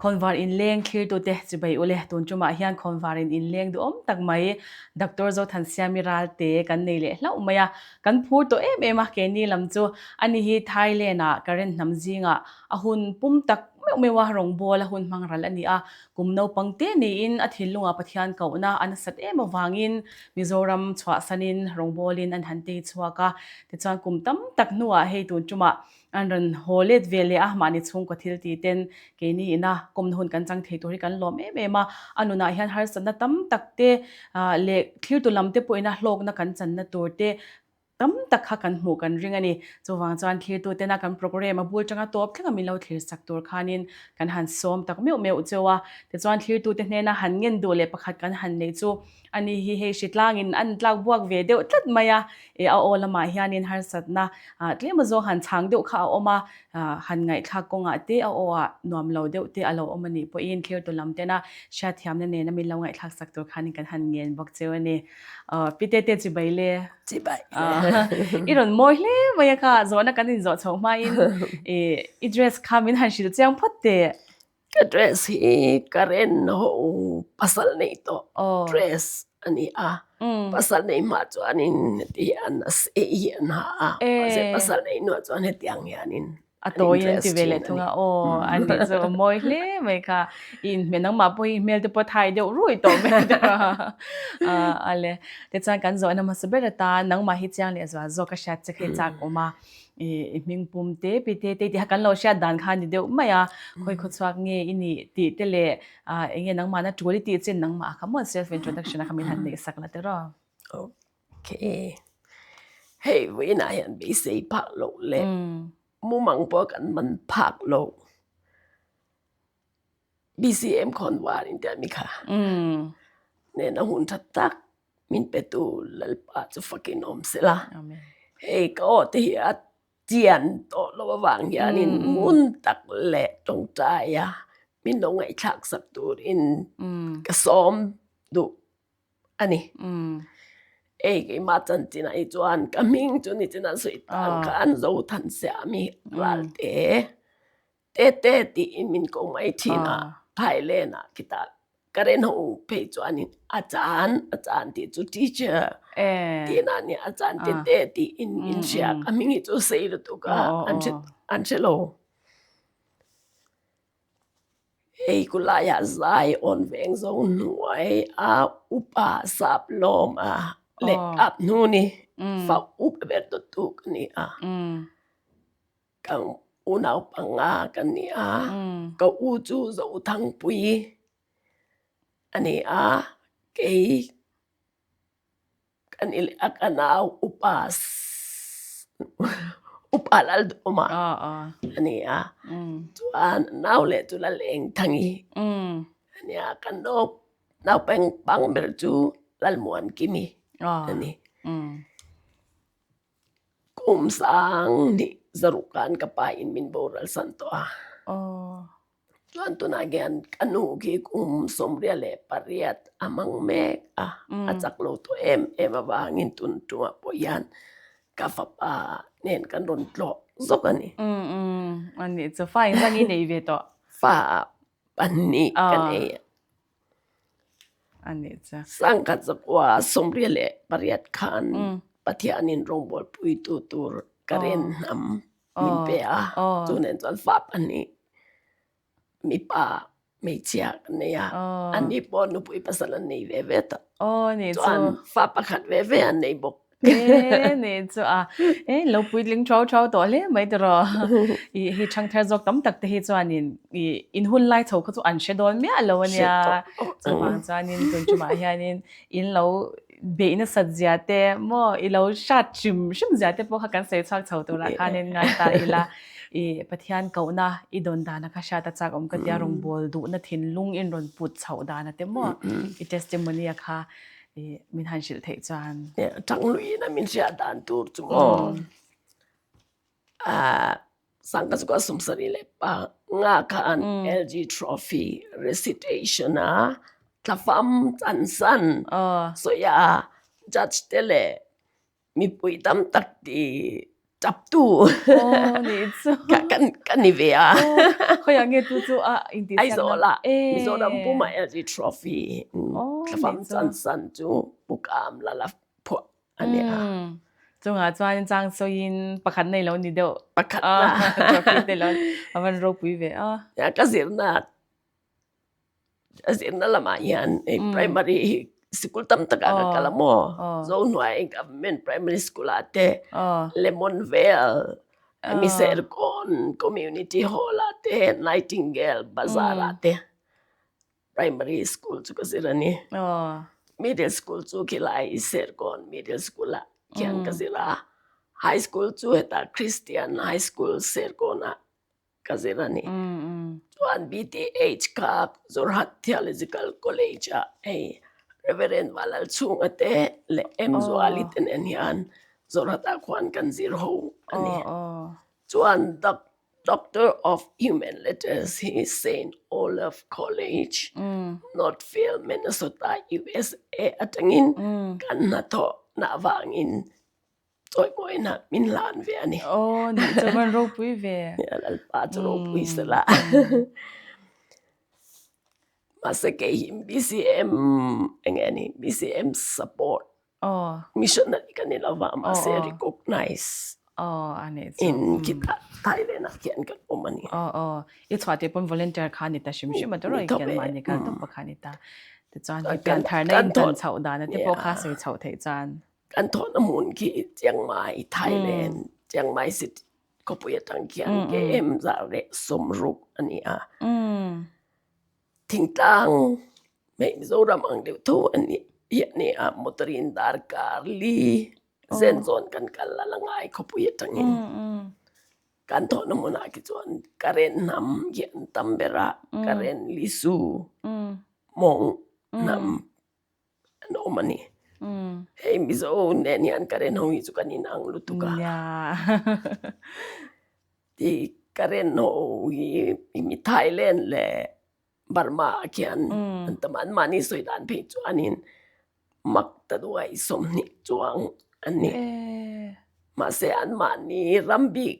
Khawnvar inleng thlirtute chibai ule tun tumah hian khawnvar in inleng duhawm tak mai Doctor Zothansiami Ralte kan nei leh hlauh mai a, kan phur tawh em em a keini lam chu ani hi Thailand ah Karen hnam zingah a hun pum tak meuh meuh a rawngbawl a hun hmang ral a ni a, kum naupang te niin a thinlungah Pathian kohna a nasat em avangin Mizoram chhuahsanin rawngbawlin an han tei chhuak a, tichuan kum tam tak hnuah hei tun tumah An rawn haw let ve leh a, mahni chhungkaw thil ti ten keini ina kawmna hun kan chang thei tur hi kan lawm em em a. A nunah hian harsatna tam tak te leh thiltu lam te pawhin a hlawkna kan channa tur te tam tak kha kan hmuh kan ring a ni. Chuvang chuan thlirtu tena kan programme a bul tanga tawp thleng a min lo thlir sak tur khanin kan han sawm tak meuh meuh cheu a. Tichuan thlirtu te hnena han ngen duh leh pakhat kan han neih chu Ani hi hei hritlangin an tlak buak ve deuh tlat mai a, e a aw lamah hianin harsatna tlem azawng han chhang deuh kha a awm a, han ngaihthlak kawngah te a aw ah nuam lo deuh te a lo awm a nih pawhin thlirtu lam tena hriatthiamna nena min lo ngaihthlak sak tur khanin kan han ngen bawk cheu a ni. Pi Tete chibai le. Chibai. I rawn mawi hle mai a kha, zawhna kan inzawh chhoh hmain i dress kha min han hrilh chiang phawt teh. Ka dress hi ka ren ho pasal nei tawh dress a ni a, pasal nei hma chuanin heti hian a sei hi an ha a, mahse pasal nei hnuah chuan hetiang hianin a tawi an ti ve leh thung a, aw an tih chu a mawi hle mai kha, i inhmeh nangmah pawh hi hmel te pawh a thai deuh rui tawh mai a, a le tichuan kan zawhna hmasa ber atan nangmah hi chiang leh zual zawk ka hriat che kha i chak awm a. I hming pum te pi te te tih kha kan lo hriat dan kha a ni deuh mai a, khawi khaw chhuak nge i nih tih te leh eng nge nangmah na tul i tih chin nangmah a kha maw self introduction a kha min han neih sak la tiraw. Okay. Hei vawiinah hian beisei phak loh leh mumang pawh kan man phak loh BCM khawnvar in tia mi kha nena hun tha tak Min petu Lalpa chu fakin awm sela. Hei ka aw te hi a chian tawh lo avang hianin ngun tak leh tawngtaia min lo ngaihthlak sak turin ka sawm duh a ni. Hei keimah chanchinah hi chuan ka hming chu ni chin an sawi tan khan Zothansiami Ralte Tete tiin min ko mai thin a, Thailand ah khitah ka ren ho phei chuanin a chan a chan tih chu teacher tihna a nia a chan tete tiin min hria ka hming hi chu sei lutuk a an hre an hre lo. Hei ku laiah zai awn veng zo hnuai a upa sap lawm a leh kap hnu ni fa upa ber tawh tu ka ni a. Ka unau panga ka ni a, ka u chu Zothangpui a ni a, kei ka ni leh a, ka nau upa upa Laldawma a ni a, chuan nau leh chu Lalengthangi a ni a, ka naupang pang ber chu Lalmuankimi a ni. Kum sang hnih zaruk khan ka pa in min boral san tawh a. Chuan tunah hian ka nu khi kum sawmriat leh pariat a hmang mek a, a chak lo tawh em em avangin tun tungah pawh hian ka fapa nen kan rawn tlawh zawk a ni. A nih chu fa engzah nge i nei ve tawh? Fa pahnih ka nei a. A nih chu. Sangkhat zakua sawmriat leh pariat khan Pathianin rawngbawlpuitu tur ka ren hnam min pe a, chu nen chuan fa pahnih mipa hmeichhia ka nei a, anni pawh nupui pasal an nei ve ve ta. Chuan fa pakhat ve ve an nei bawk. E nih chu a e lo puitling thau thau tawh hle mai tiraw i hei thangthar zawk tam tak te hi chuanin i in hun lai chho kha chu an hre dawn miah lo ania chuvang chuanin tun tumah hianin in lo beih nasat zia te maw i lo hrat hrim hrim zia te pawh kha kan sawi chhuak chho turah khanin ngai ta ila i Pathian kohna i dawn dana kha hriat a chak awm ka tia rawngbâwl duhna thinlung in rawn put chhoh dana te maw i testimony a kha I min han hrilh theih chuan. Thangluiin a min hriat dan tur chu maw Sangka chu ka sawmsarih leh pa nga khan LG Trophy recitation a thlafam chansan sawi a judge te leh mipui tam tak ti. Taptu. Aw nih chu. Ka kan ka ni ve a. Khawiah nge tu chu a intihsiakna? Aizawl ah Mizoram puma LG Trophy thlafam chansan chu Pu Kam Lala phuah a ni a. Chungah chuan chang sawiin pakhat nei lo ni deuh. Pakhat na. Trophy te lo a van ropui ve a. Ka zirna A zirna lamah hian hei primary hi sikul tam takah ka kal a maw? Zohnuai Government Primary School ah te, Lemon Vale, hemi Serkawn Community Hall ah te, Nightingale Bazar ah te primary school chu ka zir a ni. Middle school chu khilai Serkawn Middle School ah khian ka zir a, High School chu hetah Christian High School Serkawn ah ka zir a ni. Chuan BTH kha Jorhat Theological College ah hei Reverend Valalchhunga te leh M Zuali te nen hian Jorhat ah khuan kan zir ho a ni. Chuan Doctor of Human Letters hi Saint Olaf College, Northfield, Minnesota, USA atangin kan hnathawhna avangin Chawimawiin ah min hlan ve a ni. Aw, nih chu van ropui ve. Lalpa chu ropui sela. Mahse kei hi BCM enge a ni BCM support missionary ka ni lova mahse recognize in khitah Thailand ah khian kan awm a ni. Aw aw, i chhuah tih pawn volunteer kha a ni ta hrim hrim a tawrh a khian mahni kal tawp kha a ni ta. Tichuan hi piantharna in tan chhoh dan a te pawh kha sawi chhoh theih chuan. Kan thawhna hmun khi Chiang Mai, Thailand, Chiang Mai City khawpui atang khian KM zar leh sawmruk a ni a. Thingtlang hmei Mizoram ang deuh tho a ni hi a ni a, motor in darkar li zen zawn kan kal la la ngai khawpui atangin. Kan thawhna hmunah khi chuan Karen hnam hi an tam ber a, Karen Lisu, Hmong hnam an awm a ni. Hei Mizo nen hian Karen ho hi chu kan inang lutuk a. Ti Karen ho hi mi Thailand leh Burma ah khian an tam a, anmahni sawi dan phei chuanin mak ta duai 20 chuang an ni. Mahse anmahni ram bik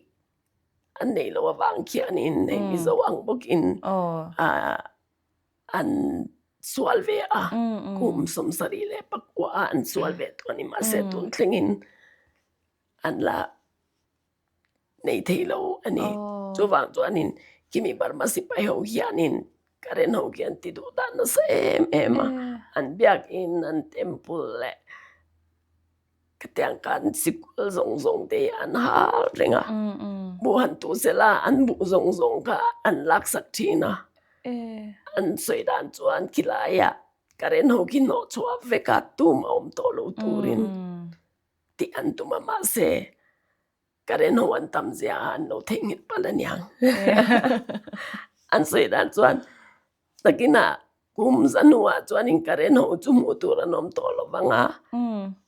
an neih loh avang khianin hei Mizo ang bawkin an sual ve a, kum 74 a an sual ve tawh a ni. Mahse tun thlengin an la nei thei lo a ni. Chuvang chuanin khimi Burma sipai ho hianin Karen ho khi an ti duh dan nasa em em a, an biakin an temple leh Khatiang khan sikul zawng zawng te hi an hal reng a, buh han tuh sela an buh zawng zawng kha an laksak thin a, an sawi dan chuan khilaiah Karen ho khi hnawh chhuah vek a tum a awm tawh lo turin tih an tum a mahse Karen ho an tam zia a an lo theihnghilh palh a niang. An sawi dan chuan takinah kum zahnuah chuanin Karen ho chu hmuh tur an awm tawh lo vang a,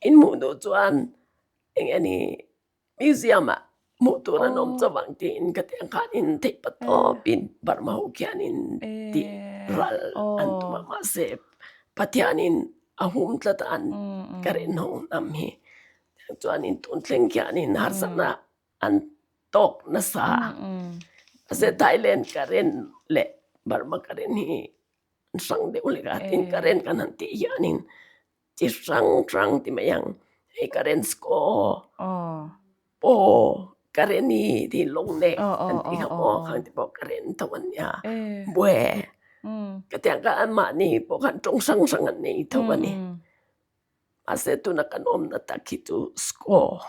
in hmuh duh chuan eng nge ni museum ah hmuh tur an awm chauh ang tiin ka ti ang khan in theih pa tawpin Burma ho khianin tih ral an tum a mahse Pathianin a hum tlat a an Karen ho hnam hi. Chuanin tun thleng khianin harsatna an tawk nasa. Mahse Thailand Karen leh Burma Karen hi an hrang deuh lek a, tin Karen kan han tih hianin chi hrang hrang ti mai ang. Hei Karen Scaw, Paw, Kareni tih lawng leh an tih kha maw khang te pawh Karen tho an nia. Bue ka tiang kha anmahni pawh khan tawng hrang hrang an nei tho a ni. Mahse tuna kan awmna tak hi chu score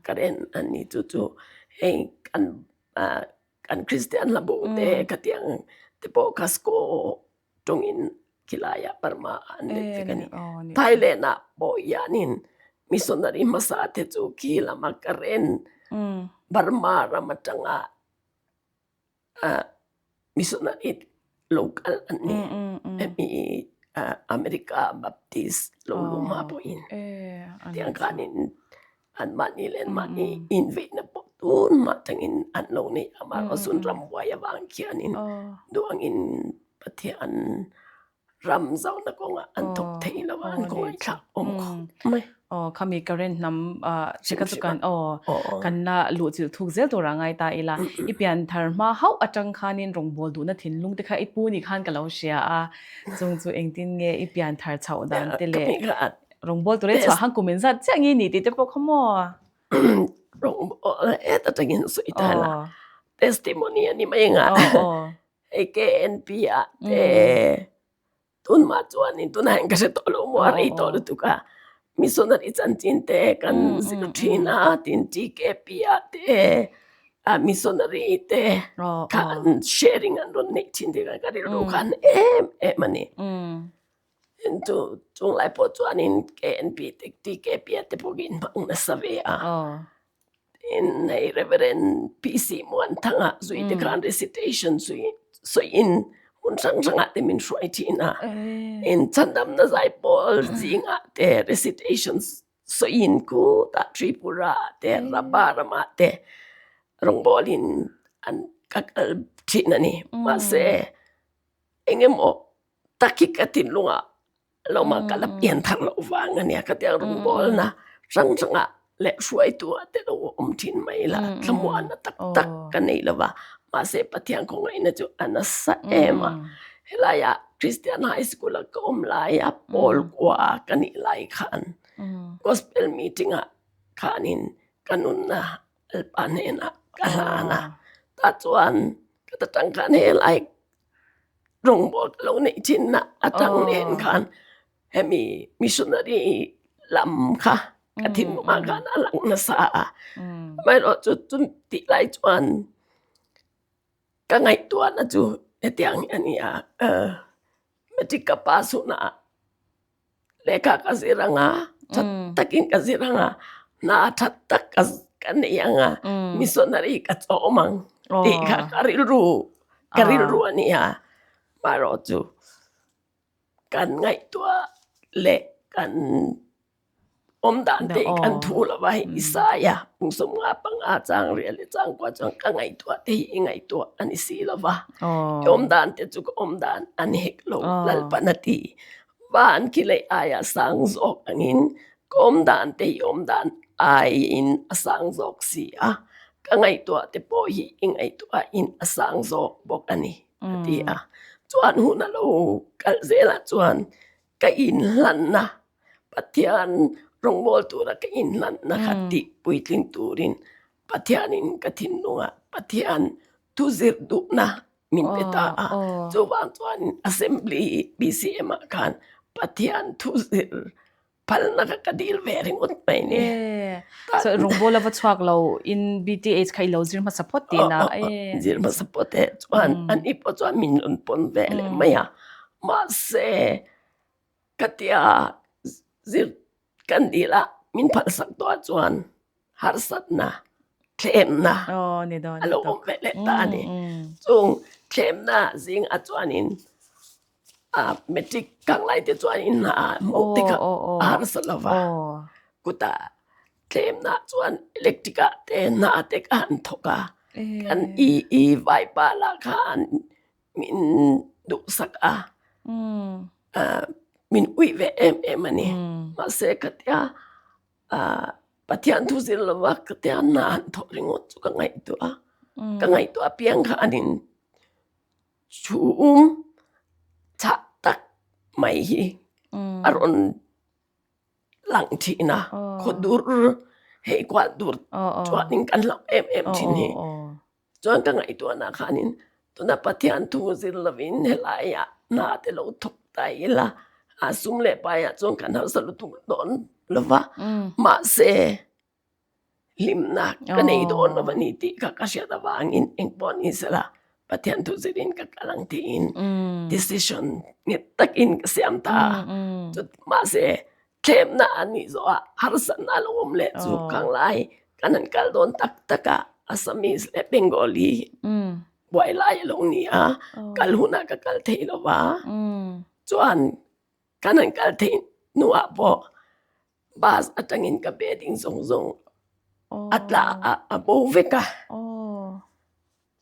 Karen an ni chu chu hei kan kan Kristian hla bo te khatiang te pawh kha score tawngin khilaiah Burma ah an let vek a ni. Thailand ah pawh hianin missionary hmasa te chu khi lama Karen Burma ram atanga Missionary lo kal an ni. Hemi America Baptist lo luh hma pawhin tiang khanin anmahni leh anmahni inveihna pawh tun hma tangin an lo nei a, amaherawhchu rambuai avang khianin duh angin Pathian ram zauhna kawngah an thawk thei lo a, an kawngaihthlak awm khawp mai. Aw, khami Karen hnam che kha chu kan aw kan la luhchilh thuk zel tur ah ngai ta ila. I pian thar hma hauh atang khanin rawngbawl duhna thinlung te kha i pu nih khan ka lo hria a. Chung chu engtin nge i pian thar chhoh dan te leh rawngbawl tur e chhuah han kum in zat chiah nge ni tih te pawh kha maw? Rawngbawl het atangin sawi ta ila testimony a ni mai ang a. Hei KNP ah te Tunmah chuanin tunah hian ka hre tawh lo maw a rei tawh lutuk a, missionary chanchin te kan zir thin a, tin TKP ah te missionary te kha an sharing an rawn neih thin te kha ka rilru khan em em a ni. Chu chunglai pawh chuanin KNP te TKP ah te pawh ka inhmang nasa ve a. Tin, hei Reverend PC Muanthanga zui te khan recitation zui sawiin hmun hrang hrangah te min hruai thin a. In chhandamna zai pawl zingah te recitation sawiin khutah Tripura ah te Rabha ramah te rawngbawlin an ka kal thin a ni. Mahse, engemaw tak hi ka thinlungah Lawma ka la pian thar loh vang a nia ka tia rawngbawlna hrang hrangah leh hruaitu ah te lo awm thin mai la thlamuanna tak tak ka nei lo va mahse Pathian khawngaihna chu a nasa em a helaiah Christian High School a ka awm laia pawl kua ka nih lai khan gospel meeting ah khanin ka nunna Lalpa hnenah ka hlan a tah chuan ka ta tang khan helai Rawngbawt lo neih thinna atang nen khan hemi missionary lam kha ka thinlungah khan a lang nasa a. Amaherawhchu chu tih lai chuan ka ngaihtuahna chu hetiang hi a ni a, matric ka pass hunah Lehkha ka zir ang a, tha takin ka zir ang a, hna tha tak ka nei ang a, missionary ka chawm ang tih kha ka rilru ka rilru a ni a. Amaherawhchu kan ngaihtuah leh kan awm dan te hi kan thu lo va, hei Isaia pungsawmnga panga chang rial leh changkua chuan ka ngaihtuah te hi i ngaihtuah a ni si lo va, i awm dan te chu ka awm dan a ni hek lo Lalpan a ti. Van khi lei aia sang zawk angin ka awm dan te hi awm dan aiin a sang zawk si a, ka ngaihtuah te pawh hi i ngaihtuahin a sang zawk bawk a ni a ti a. Chuan hun a lo kal zelah chuan ka inhlanna Pathian rawngbâwl tura ka inhlanna kha tih puitling turin Pathianin ka thinlungah Pathian thu zir duhna min pe ta a. Chuvang chuan Assembly BCM ah khan Pathian thu zir phalna kha ka dil ve ringawt mai ni. So rawngbâwl a va chhuak lo in BTH kha i lo zir hmasa phawt tihna? Zir hmasa phawt e. Chuan ani pawh chuan min rawn pawn ve leh mai a. Mahse Ka tia zir kan dil a, min phalsak tawh ah chuan harsatna, thlemna a lo awm ve leh ta a ni. Chung thlemna zingah chuanin matric kang lai te chuanin hna hmuh te kha a harsa lo va, kutah thlemna chuan electric ah te hna te kha an thawk a, kan EE vaipa lah khan min duhsak a, min uih ve em em a ni. Mahse ka tia Pathian thu zir lova ka tia hna han thawh ringawt chu ka ngaihtuah a, ka ngaihtuah apiang kha an in chhum chhah tak mai hi a rawn lang thin a, khaw dur hei kual dur chuanin kan hlauh em em thin hi. Chuan ka ngaihtuahna khanin tuna Pathian thu zir lovin helaiah hna te lo thawk ta ila, a sum leh paiah chuan kan harsa lutuk dawn lo va, mahse hlimna ka nei dawn lo a ni tih kha ka hriat avangin engpawh ni sela Pathian thu zirin ka kal ang tiin decision nghet takin ka siam ta a, mahse Thlemna a nih zawh ah harsatna a lo awm leh chu khang lai kan han kal dawn tak tak a, Assamese leh Bengali buai lai a lo ni a, kal hunah ka kal thei lo va, chuan kan han kal theih hnuah pawh bus atangin ka bedding zawng zawng a tla a, a bo vek a,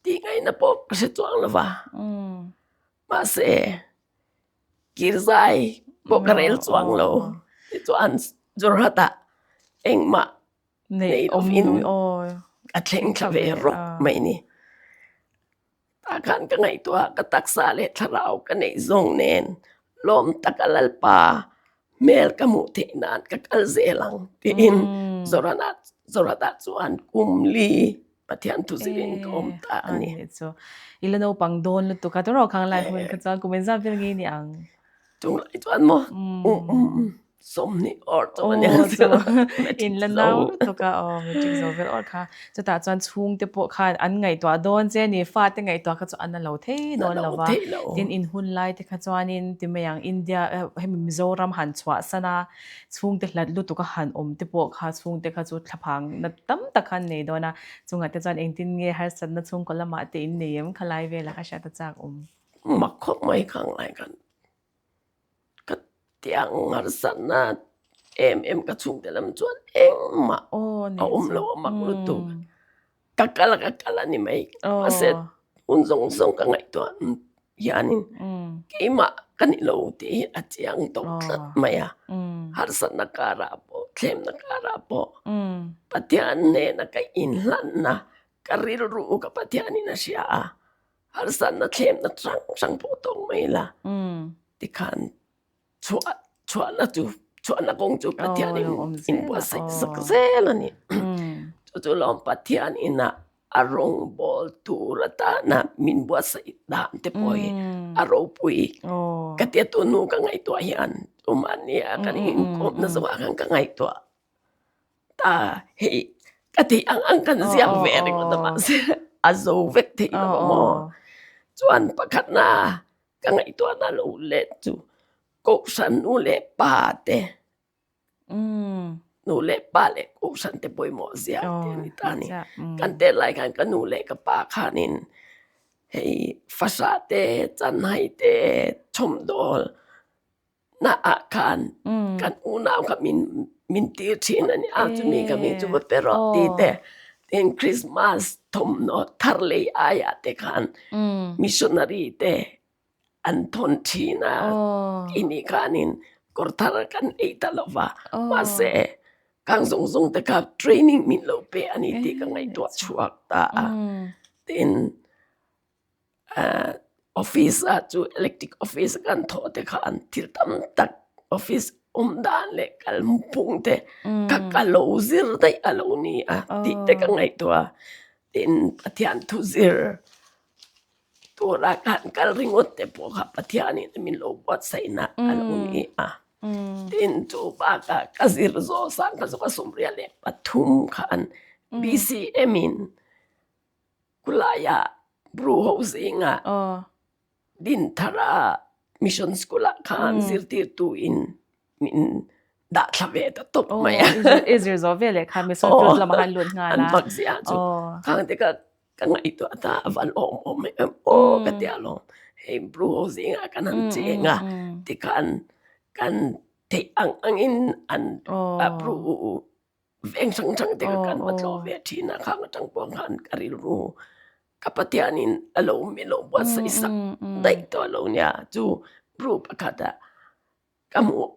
tih ngaihna pawh ka hre chuang lo va, mahse. Kirzai pawh ka rel chuang lo. Tichuan Jorhat ah. Engmah nei lovin a thleng thla ve rawk mai ni. Tah khan ka ngaihtuah ka taksa leh thlarau ka neih zawng nen lawm taka Lalpa hmel ka hmuh theih nan ka kal zel ang tiin Zorana chuan kum li Pathian thu zirin ka awm ta a ni. I la naupang dawn lutuk a, tawrh khang lai hun kha chuan kum engzat vel nge ni ang? Tunglai chuan maw 20 awr chu a nia chu in la nau lutuk a aw matric zo vel awr kha chutah chuan chhungte pawh khan an ngaihtuah dawn che ni fate ngaihtuah kha chu an la lo thei dawn lo va tin in hun lai te kha chuanin ti mai ang India hemi Mizoram han chhuah san a chhungte hlat lutuk a han awm te pawh kha chhungte kha chu thlaphang na tam tak khan nei dawn a chungah te chuan engtin nge harsatna chhungkaw lamah te in nei em khalai velah kha hriat a chak awm. Mak khawp mai kha ang lai khan Ka tiang harsatna em em ka chhungte lam chuan engmah a awm lo a mak lutuk. Ka kal a ka kal a ni mai. Mahse hun zawng zawng ka ngaihtuah hianin keimah ka ni lo tih hi a chiang tawh tlat mai a. Harsatna karah pawh thlemna karah pawh Pathian hnena ka inhlanna ka rilru ka Pathianin a hria a. Harsatna thlemna hrang hrang pawh tawk mai la tikhan chhuah chhuahna chu chhuahna kawng chu Pathianin in buatsaih sak zel a ni. Chu chu lawm Pathian ina a rawngbawl tur atana min buatsaih dan te pawh hi a ropui ka tia tunu ka ngaihtuah hian tumahnia kan inkawmna zawhah khan ka ngaihtuah. Ta hei ka theih ang ang kan ziak ve ringawt a mahse a zo vek theih lo a maw chuan pakhatna ka ngaihtuahna lo let chu kohhran nu leh pa te nu leh pa leh kohhran te pawimawh zia te a ni ta a ni kan tet lai khan ka nu leh ka pa khanin hei fahra te chanhai te chhawmdawl Na ah khan kan unau kha min min tir thin a ni a, chumi ka mi chu va pe rawh ti te. Tin Christmas thawmhnaw thar lei aiah te khan missionary te an thawn thin a, keini khanin kawr thar kan ei ta lo va, mahse khang zawng zawng te kha training min lo pe a ni tih ka ngaihtuah chhuak ta a. Tin Office ah chu electric office a kan thawh te khan thil tam tak office awm dan leh kal phung te ka ka lo zir daih a lo ni a tih te ka ngaihtuah a tin Pathian thu zir tura ka han kal ringawt te pawh kha Pathianin min lo buatsaihna a lo ni a tin chu bakah ka zir zawh sang kha zawk a 23 khan B_C_M in Khulaia Bru ho zinga Dinthara Mission School ah khan zirtirtu in min dah thla ve ta tawp mai a. I zir zawh ve leh khan Mission Field lamah khan lut nghal a. An vak zia chu khang te kha ka ngaihtuah ta a van awm awm em aw ka ti alawm. Hei Bru ho zingah kan han cheng a tikhan kan theih ang angin an Bru Veng hrang hrang te kha kan va tlawh ve thin a, khang atang pawh khan ka rilru ka Pathianin a lo mi lo buatsaih sak daih tawh lo nia chu bru pakhat ah ka hmuh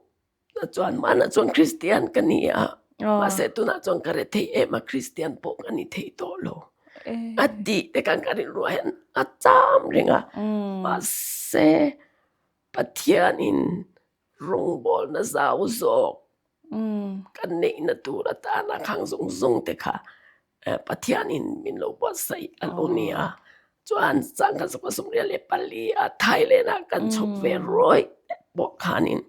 na chuan hmanah chuan Kristian ka ni a, mahse tunah chuan ka re thei em a Kristian pawh ka ni thei tawh lo a tih te khan ka rilru ah hian a cham reng a, mahse Pathianin rawngbawlna zau zawk kan neihna tur atana khang zawng zawng te kha Pathianin min lo buatsaih a lo ni a. Chuan changkhat zawk a 24 a Thailand ah kan chhuk ve rawih pawh khanin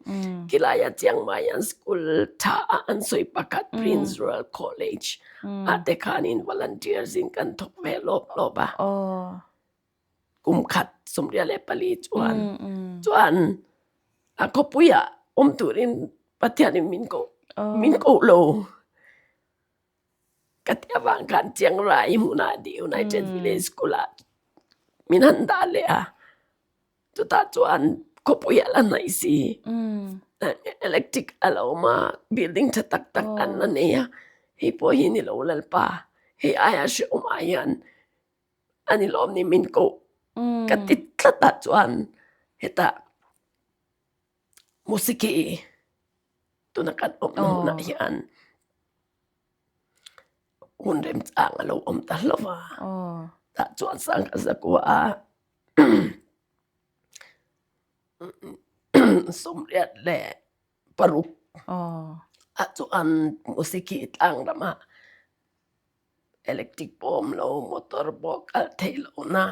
khilaiah Chiang Mai an school tha a an sawi pakhat Prince Royal College ah te khanin volunteers in kan thawk ve lawp lawp a. Kum khat 24 chuan chuan a khawpuiah awm turin Pathianin min koh min koh lo ka ti avang khan Chiang Rai hmunah The United Village School ah min han dah leh a, chutah chuan khawpui a la hnaih si electric a lo awm a building tha tak tak an la nei a, hei pawh hi ni lo Lalpa hei aia hrehawm ah hian A ni lawm ni min koh ka ti tlat ah chuan hetah Musiki tuna kan awmna hmunah hian. Hun remchang a lo awm ta hlauh a. Tah chuan Sangha Zakua a sawmriat leh paruk ah chuan Musikhi tlang ramah electric pawh awm lo, motor pawh kal theih lohna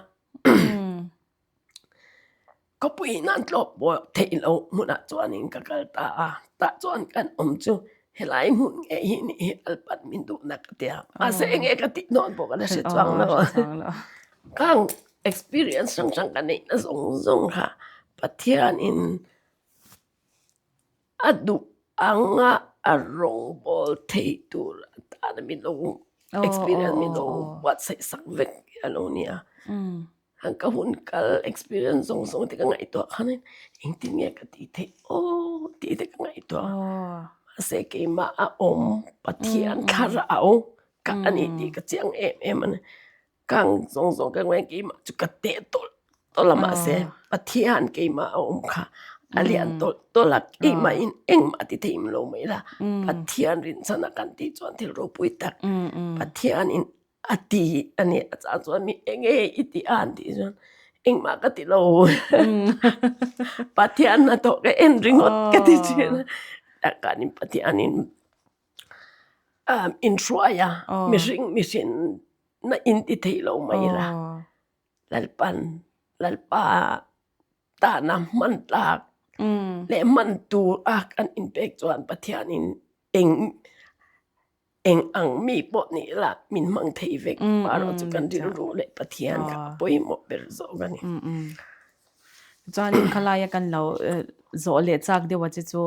Khawpuiin an tlawp pawh theih loh hmunah chuanin ka kal ta a, tah chuan kan awm chu helai hmun nge hi nih hi Lalpan min duhna ka ti a, mahse eng nge ka tih dawn pawh ka la hre chuang lo. Khang experience hrang hrang ka neihna zawng zawng kha Pathianin a duh anga a rawngbawl thei tur atana min lo experience min lo buatsaih sak vek a lo nia. Han ka hun kal experience zawng zawng te ka ngaihtuah khan in engtin nge ka tih theih aw tih te ka ngaihtuah a. Mahse keimah a awm Pathian thlarau ka a ni tih ka chiang em em a ni. Kang zawng zawng ka ngaih keimah chu ka teh tawlh tawlh a mahse Pathian keimah a awm kha a lian tawlh tawlh a keimah in engmah ti thei lo mai la Pathian rinchhan a kan tih chuan thil ropui tak Pathian in A ti a ni, a chang chuan mi eng nge i tih a an tih chuan engmah ka ti lo Pathian hnathawh ka en ringawt ka ti thin a, tah khanin Pathianin inhruai a, mihring mihrin na in ti thei lo mai la, Lalpan Lalpa tana hman tlak leh hman tur a kan inpek chuan Pathianin eng Eng ang mi pawh nih la min hmang thei vek erawh chu kan rilru leh Pathian kha a pawimawh ber zawk a ni. Chuanin khalaia kan lo zawh leh chak deuh a che chu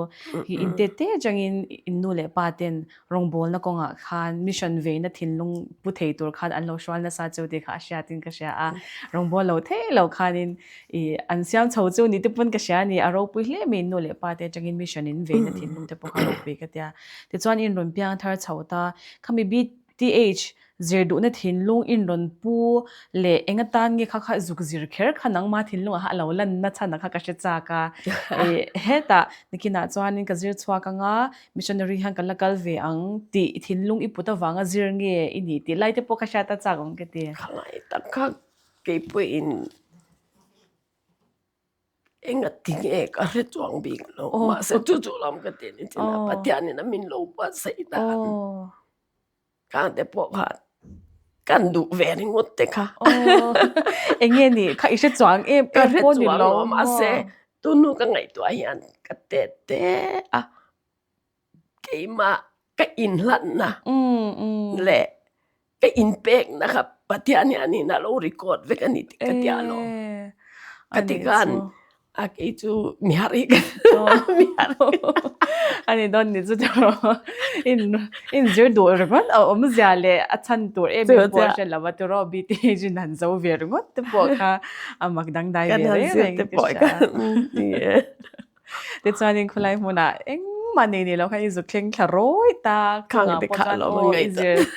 hi in te te atangin in nu leh pa ten rawngbawlna kawngah khan mission veina thinlung pu thei tur khan an lo hrual nasa chu tih kha a hriatin ka hria a, rawngbawl lo thei lo khanin I an siam chho chu ni te pawn ka hria a ni, a ropui hle mai nu leh pa te atangin mission in veina thinlung te pawh kha ropui ka tia. Tichuan in rawn piang thar chho ta, khami BTH zir duhna thinlung in rawn pu leh eng atan nge kha kha zuk zir kher kha nangma thinlungah kha a lo lanna chhan ah kha ka hre chak a. I hetah nikinah chuanin ka zir chhuak anga missionary hian ka la kal ve ang tih thinlung i put avanga zir nge i nih tih lai te pawh kha hriat a chak awm ka ti. Khangai tak kha Keipawhin enga ti nge ka hre chuang bik lo mahse chu chu lam ka ti a ni chin a Pathianin a min lo buatsaih dan khang te pawh kha kan duh ve ringawt te kha eng nge nih kha i hre chuang em ka hre chuang lo mahse tunu ka ngaihtuah hian ka te te a. Keimah ka inhlanna leh ka inpekna kha Pathian hianin a lo record vek a ni tih ka ti a lawm. Ka ti khan a kei chu mi har hi ka mi har a ni dawn ni chu tiraw in in zir duh ringawt a awmzia leh a chhan tur em em pawh a hre lo a tiraw BTH in han zo ve ringawt te pawh kha a mak dangdai ve reng reng ka hria. Tichuanin khawlai hmunah engmah nei nei lo khan i zuk thleng thla rawi ta Khang te kha alawm ang ngaih chuan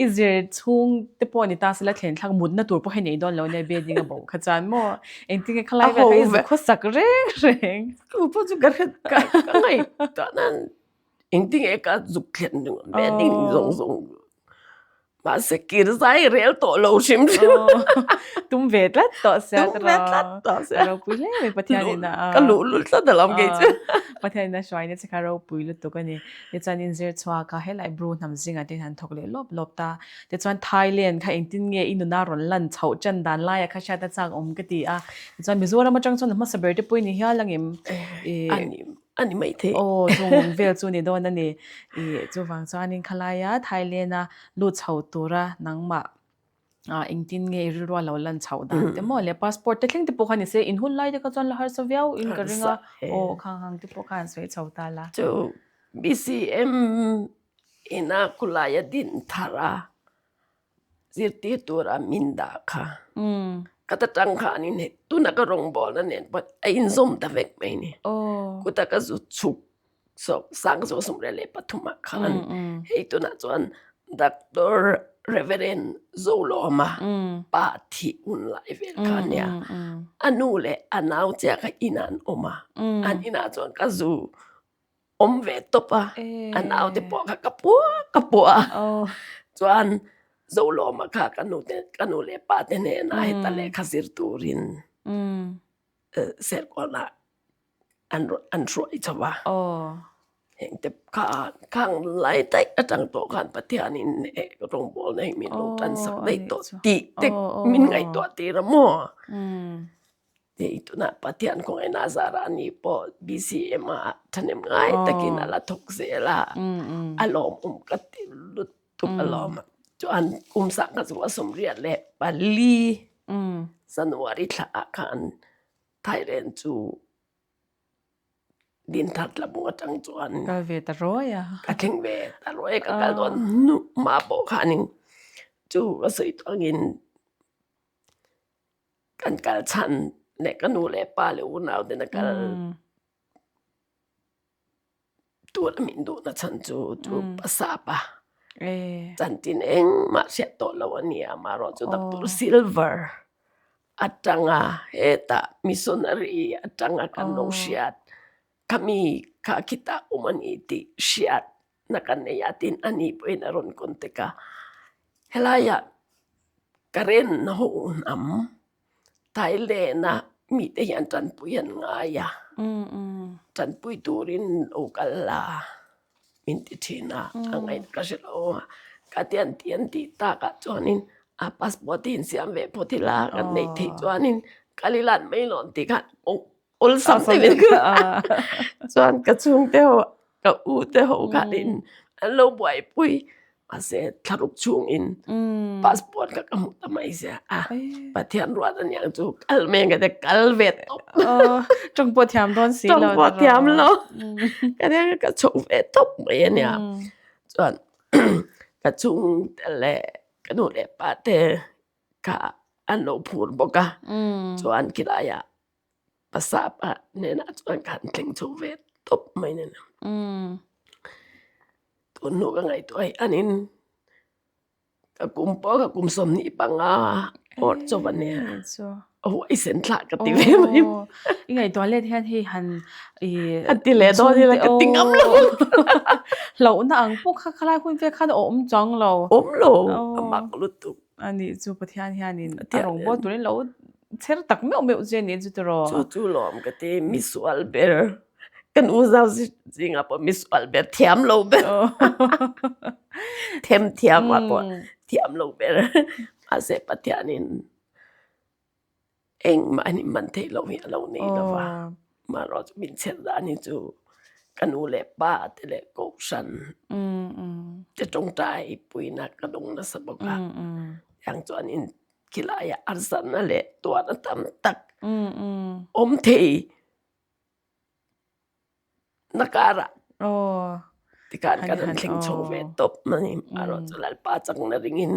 i zir chhung te pawh ni ta sela thlen thlak mutna tur pawh hei nei dawn lo nia bedding a bo kha chuan maw engtin nge khalai vel kha i zuk khawsak reng reng. Chu pawh chu ka hre ka ngaihtuah nan Engtinge ka zuk thlen ringawt ve ding zawng zawng mahse kir zai rel tawh lo hrim hrim. Tum ve tlat tawh sia Tum ve tlat tawh sia. A ropui hle mai Pathianin a Ka luh lul tlat alawm kei chu. Pathianin a hruaina che kha ropui lutuk a ni. Tichuan in zir chhuak a helai Bru hnam zingah te hian an thawk leh lawp lawp ta. Tichuan Thailand kha engtin nge i nuna rawn lan chhoh tan dan laia kha hriat a chak awm ka ti a. Tichuan Mizoram atang chuan a hmasa ber te pawh i ni hial angem? A ni. A ni maithei. Aw, chung vel chu ni dawn a ni. I chuvang chuanin khalaia Thailand-a lut chho tura nangmah engtin nge i rilrua lo lan chhoh dan te maw leh passport te thleng te pawh kha ni se, in hun lai te kha chuan la harsa viau in ka ring a. Aw, khang hang te pawh kha han sawi chho ta la. Chu BCM ina khulaia din thar a. Zirtir tura min dah kha ka ta tang khanin hei tuna ka rawngbawlna nen pawh a inzawm ta vek mai ni. Kuta ka zu chhuk sawk sang zawk sawmriat leh pathumah khan hei tunah chuan Doctor Reverend Zolawma pa thih hun lai vel kha ania. A nu leh a nau chiah kha inah an awm a, an inah chuan ka zu awm ve tawp a, a naute pawh kha ka pua ka pua a. Chuan Zolawma kha ka nu te ka nu leh pa te hnenah heta lehkha zir turin Serkawnah an an hruai chho a. Heng te kha khang lai daih atang tawh khan Pathianin rawngbawlna hi min lo tan sak daih tawh tih te min ngaihtuah tir a maw? Hei tunah Pathian khawngaihna zarah ani pawh BCM ah thahnem ngai takin a la thawk zel a, a lawmawm ka ti lutuk a lawm. Chuan kum sangha chu a sawmriat leh pali January thla ah khan Thailand chu Dinthar tlabung atang chuan kal ve ta ruai a. Ka thleng ve ta ruai a, ka kal dawn hnu mah pawh khanin chu ka sawi tawh angin Kan kal chhan leh ka nu leh pa leh unau ten a kal tur a min duhna chhan chu chu pasap a chanchin engmah hriat tawh lo a ni a amaherawh chu Doctor Silver atanga hetah missionary atanga kan lo hriat khami kha khitah awm a ni tih hriat na kan nei a tin a ni pawhin a rawn contact a helaiah Karen ho hnam Thailand a mite hian tanpui an ngai a tanpui turin lo kal la min ti thin a a ngaih ka hre lo a ka ti an ti an tih takah chuanin a passport hi insiam ve phawt ila kan neih theih chuanin kal ila an mai lawm tih khan awlsam deuhin chuan ka chhungte ho ka u te ho khanin an lo buaipui mahse thlaruk chhungin passport kha ka hmu ta mai sia a Pathian ruat aniang chu kal mai ang ka ti kal ve tawp tawng pawh thiam dawn si lo tawng pawh thiam lo ka tia ka chho ve tawp mai ania chuan ka chhungte leh ka nu leh pa te kha an lo phur bawk a chuan khilaiah Pasap ah hnenah chuan ka han thleng chho ve tawp mai nen. Tun hnu ka ngaihtuah hi anin ka kum pawh ka kum 25 awr chawp a nia. A huaisen thlah ka ti ve mai. I ngaihtuah let hian hei han i Han ti leh dawn ila ka ti ngam lo. Hlauhna ang pawh kha khalai hun vel khan a awm chuang lo. Awm lo, a mak lutuk. Anih chu Pathian hianin a rawngbawl turin lo Cher tak meuh meuh che ni chu tiraw? Chu chu lawm ka ti, misual ber. Kan u zau zingah pawh misual ber, thiam lo ber. Them thiam ah pawh thiam lo ber. Mahse Pathianin engmah an inman theih loh hi a lo nei lo va. Amaherawh chu min chher dan hi chu ka nu leh pa te leh kohhran te tawngtai puina ka dawng nasa bawk a. Tiang chuan in Khilaiah harsatna leh tuarna tam tak awm thei na karah tikhan kan han thleng chho ve tawp a ni. Amaherawh chu Lalpa chakna ringin.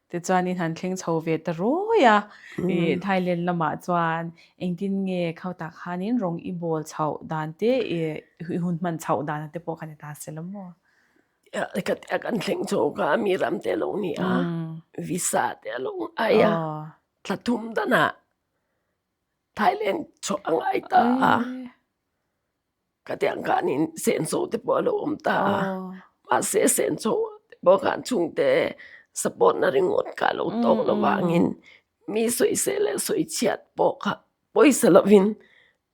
Tichuanin han thleng chho ve ta ruai a, Thailand lamah chuan engtin nge khauta khanin rawng i bawl chhoh dan te i hun hman chhoh dan te pawh kha ni ta se lo maw? Khatia kan thleng chho kha mi ram te a lo ni a, visa te a lo ngai a, thla thum danah Thailand chhuah a ngai ta a, khatiang khanin senso te pawh a lo awm ta a, mahse senso te pawh khan chhungte support na ringawt kha a lo tawk lo vangin mi sawisel leh sawichhiat pawh kha pawisa lovin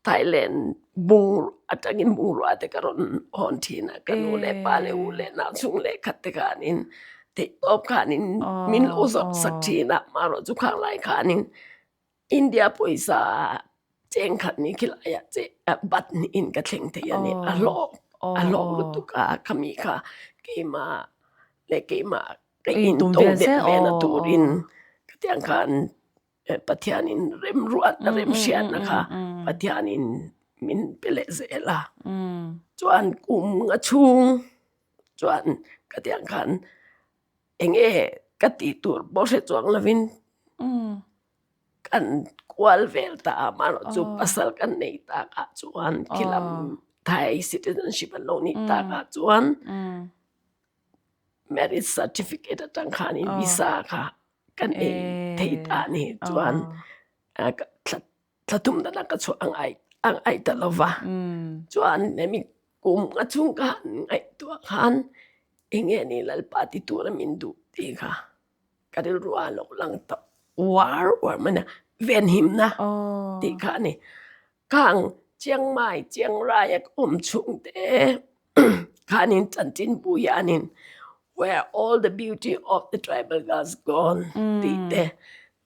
Thailand bung atangin bungrua te ka rawn hawn thin a, ka nu leh pa leh u leh nau chhung leh khat te khanin theihtawp khanin min lo zawrh sak thin a, amaherawh chu khang lai khanin India pawisa cheng khat ni khilaiah che bat niin ka thleng thei a ni, a hlawk a hlawk lutuk a khami kha keimah leh keimah ka into deuh ve na turin khatiang khan Pathianin remruatna remhriatna kha Pathianin min pe leh zel a. Chuan kum nga chhung chuan ka tiang khan eng nge ka tih tur pawh hre chuang lovin kan kual vel ta a, amaherawhchu pasal kan nei takah chuan khilam Thai citizenship an lo nih takah chuan marriage certificate atang khanin visa kha kan ei thei ta a ni chuan thla thum dana ka chhuah ang ai ang ai ta lo va chuan hemi kum nga chhung ka han ngaihtuah khan. Enge ni Lalpa ti tura min duh tih kha ka rilru ah lo lang ta uar uar mai a, venhimna tih kha a ni. Khang Chiang Mai, Chiang Rai a ka awm chhung te khanin chanchin bu hianin Where all the beauty of the tribal girls gone tih te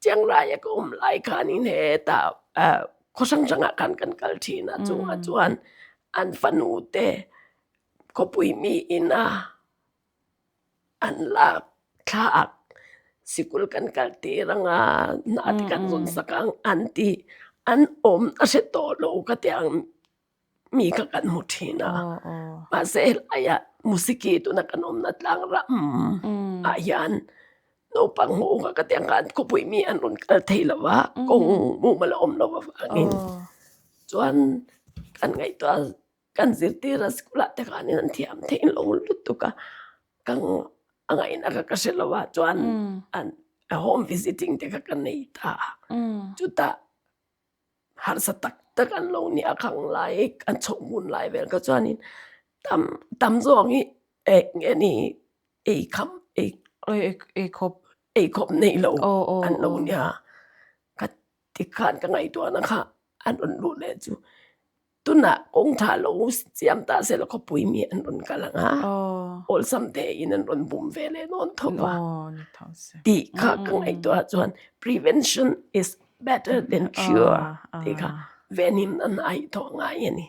Chiang Rai a ka awm lai khanin hetah khaw hrang hrangah khan kan kal thin a, chungah chuan an fanu te Khawpui mi ina an lak thlak sikul kan kal tir anga hna te kan rawn sak ang an ti an awm a hre tawh lo ka ti ang mi kha kan hmu thin a mahse helaiah Musiki tuna kan awmna tlang ram ah hian naupang ho kha ka ti ang khan khawpui mi an rawn kal thei lo va kawng mumal a awm lo avangin chuan kan ngaihtuah Kan zirtir a school ah te khanin an thiam theih lo lutuk a, ka a ngaihna kha ka hre lo a chuan an home visiting te kha ka nei ta a, chutah harsa tak tak an lo nia khang lai an chhoh hun lai vel kha chuanin tam tam zawng hi eng nge ni ei kham ei eikhawp eikhawp nei lo an lo nia ka tikhan ka ngaihtuahna kha an rawn luh leh chu. Tunah kawng tha lo siam ta se la khawpui mi an rawn kal ang a, awlsam tein an rawn bum ve leh dawn tho va tih kha ka ngaihtuah chuan prevention is better than cure tih kha venhimna hna hi thawh ngai a ni.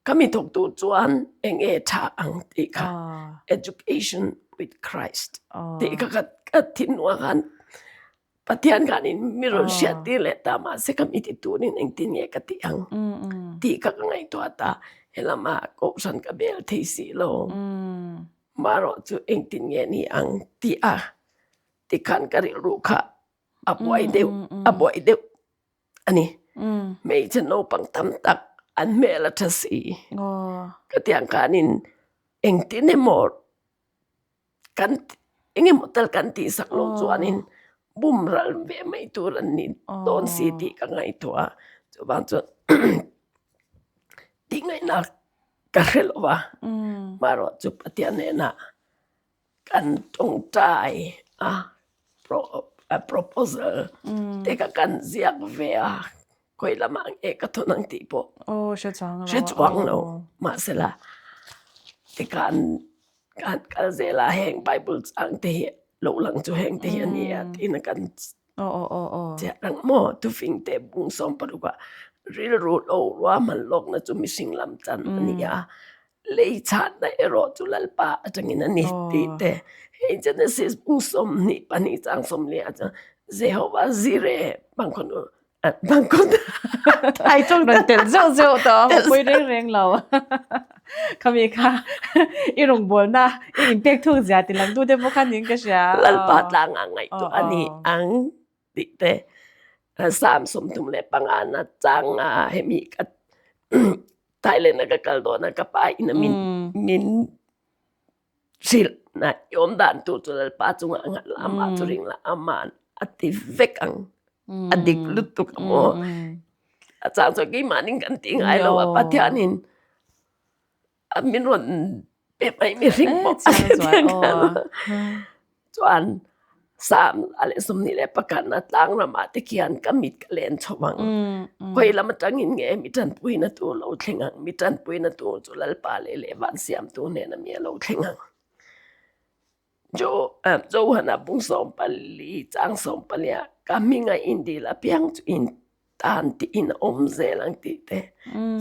Ka mi thawk tur chuan eng nge tha ang tih kha education with Christ tih kha ka thinlungah khan Pathian khanin mi rawn hriat tir leh ta mahse ka mi ti turin engtin nge ka tih ang tih kha ka ngaihtuah ta helama kohhran ka bel thei si lo marawh chu engtin nge ni ang tih a tikhan ka rilru kha a buai deuh a buai deuh a ni hmeichhe naupang tam tak an hmel a tha si ka tiang khanin engtin emaw Kan engemaw tal kan tihsak loh chuanin bum ral ve mai tur an ni dawn si tih ka ngaihtuah a, chuvang chuan tih ngaihna ka hre lo va, marawh chu Pathian hnenah kan tawngtai a proposal te kha kan ziak ve a, khawi lamah nge ka thawn ang tih pawh hre chuang lo mahsela tikhan Kan kal zel a, heng Bible chang te hi lo lang chu heng te hi a ni a tiin a kan chiah ang maw? Thufing te bung 16 ah rilru lo ruahman lawkna chu mihring lam chan a ni a, lei chhanna erawh chu Lalpa atangin a ni tih te, hei Genesis bung 22 chang 14 ah chuan Jehovah Jireh bangkhawnu Ai chung rawn tel zeuh zeuh tawh a pui reng reng lo. Khami kha i rawngbawlna i inpek thuk zia ti lang tu te pawh kha niin ka hria. Lalpa tlang a ngaihtuah a ni ang tih te Psalm 35 na chang a hemi ka Thailand a ka kal dawn a ka pa in a min min Hrilh na i awm dan tur chu Lalpa chungah a nghat la, amah chu ring la, ama'n a ti vek ang. A dik lutuk a maw? A chang chuan keimahnin kan ti ngai lo a, Pathianin a min rawn pe mai mihring pawh a hre thei ang. Chuan Psalm 21 a tlang ramah te khian ka mit ka len chho ang. Khawi lam atangin nge mi tanpuina tur lo thleng ang, mi tanpuina tur chu Lalpa leh leh van siamtu hnena mi a lo thleng ang. Johana bung 14 chang 14 ah ka hminga indil apiang chu in tan tiin a awm zel ang tih te,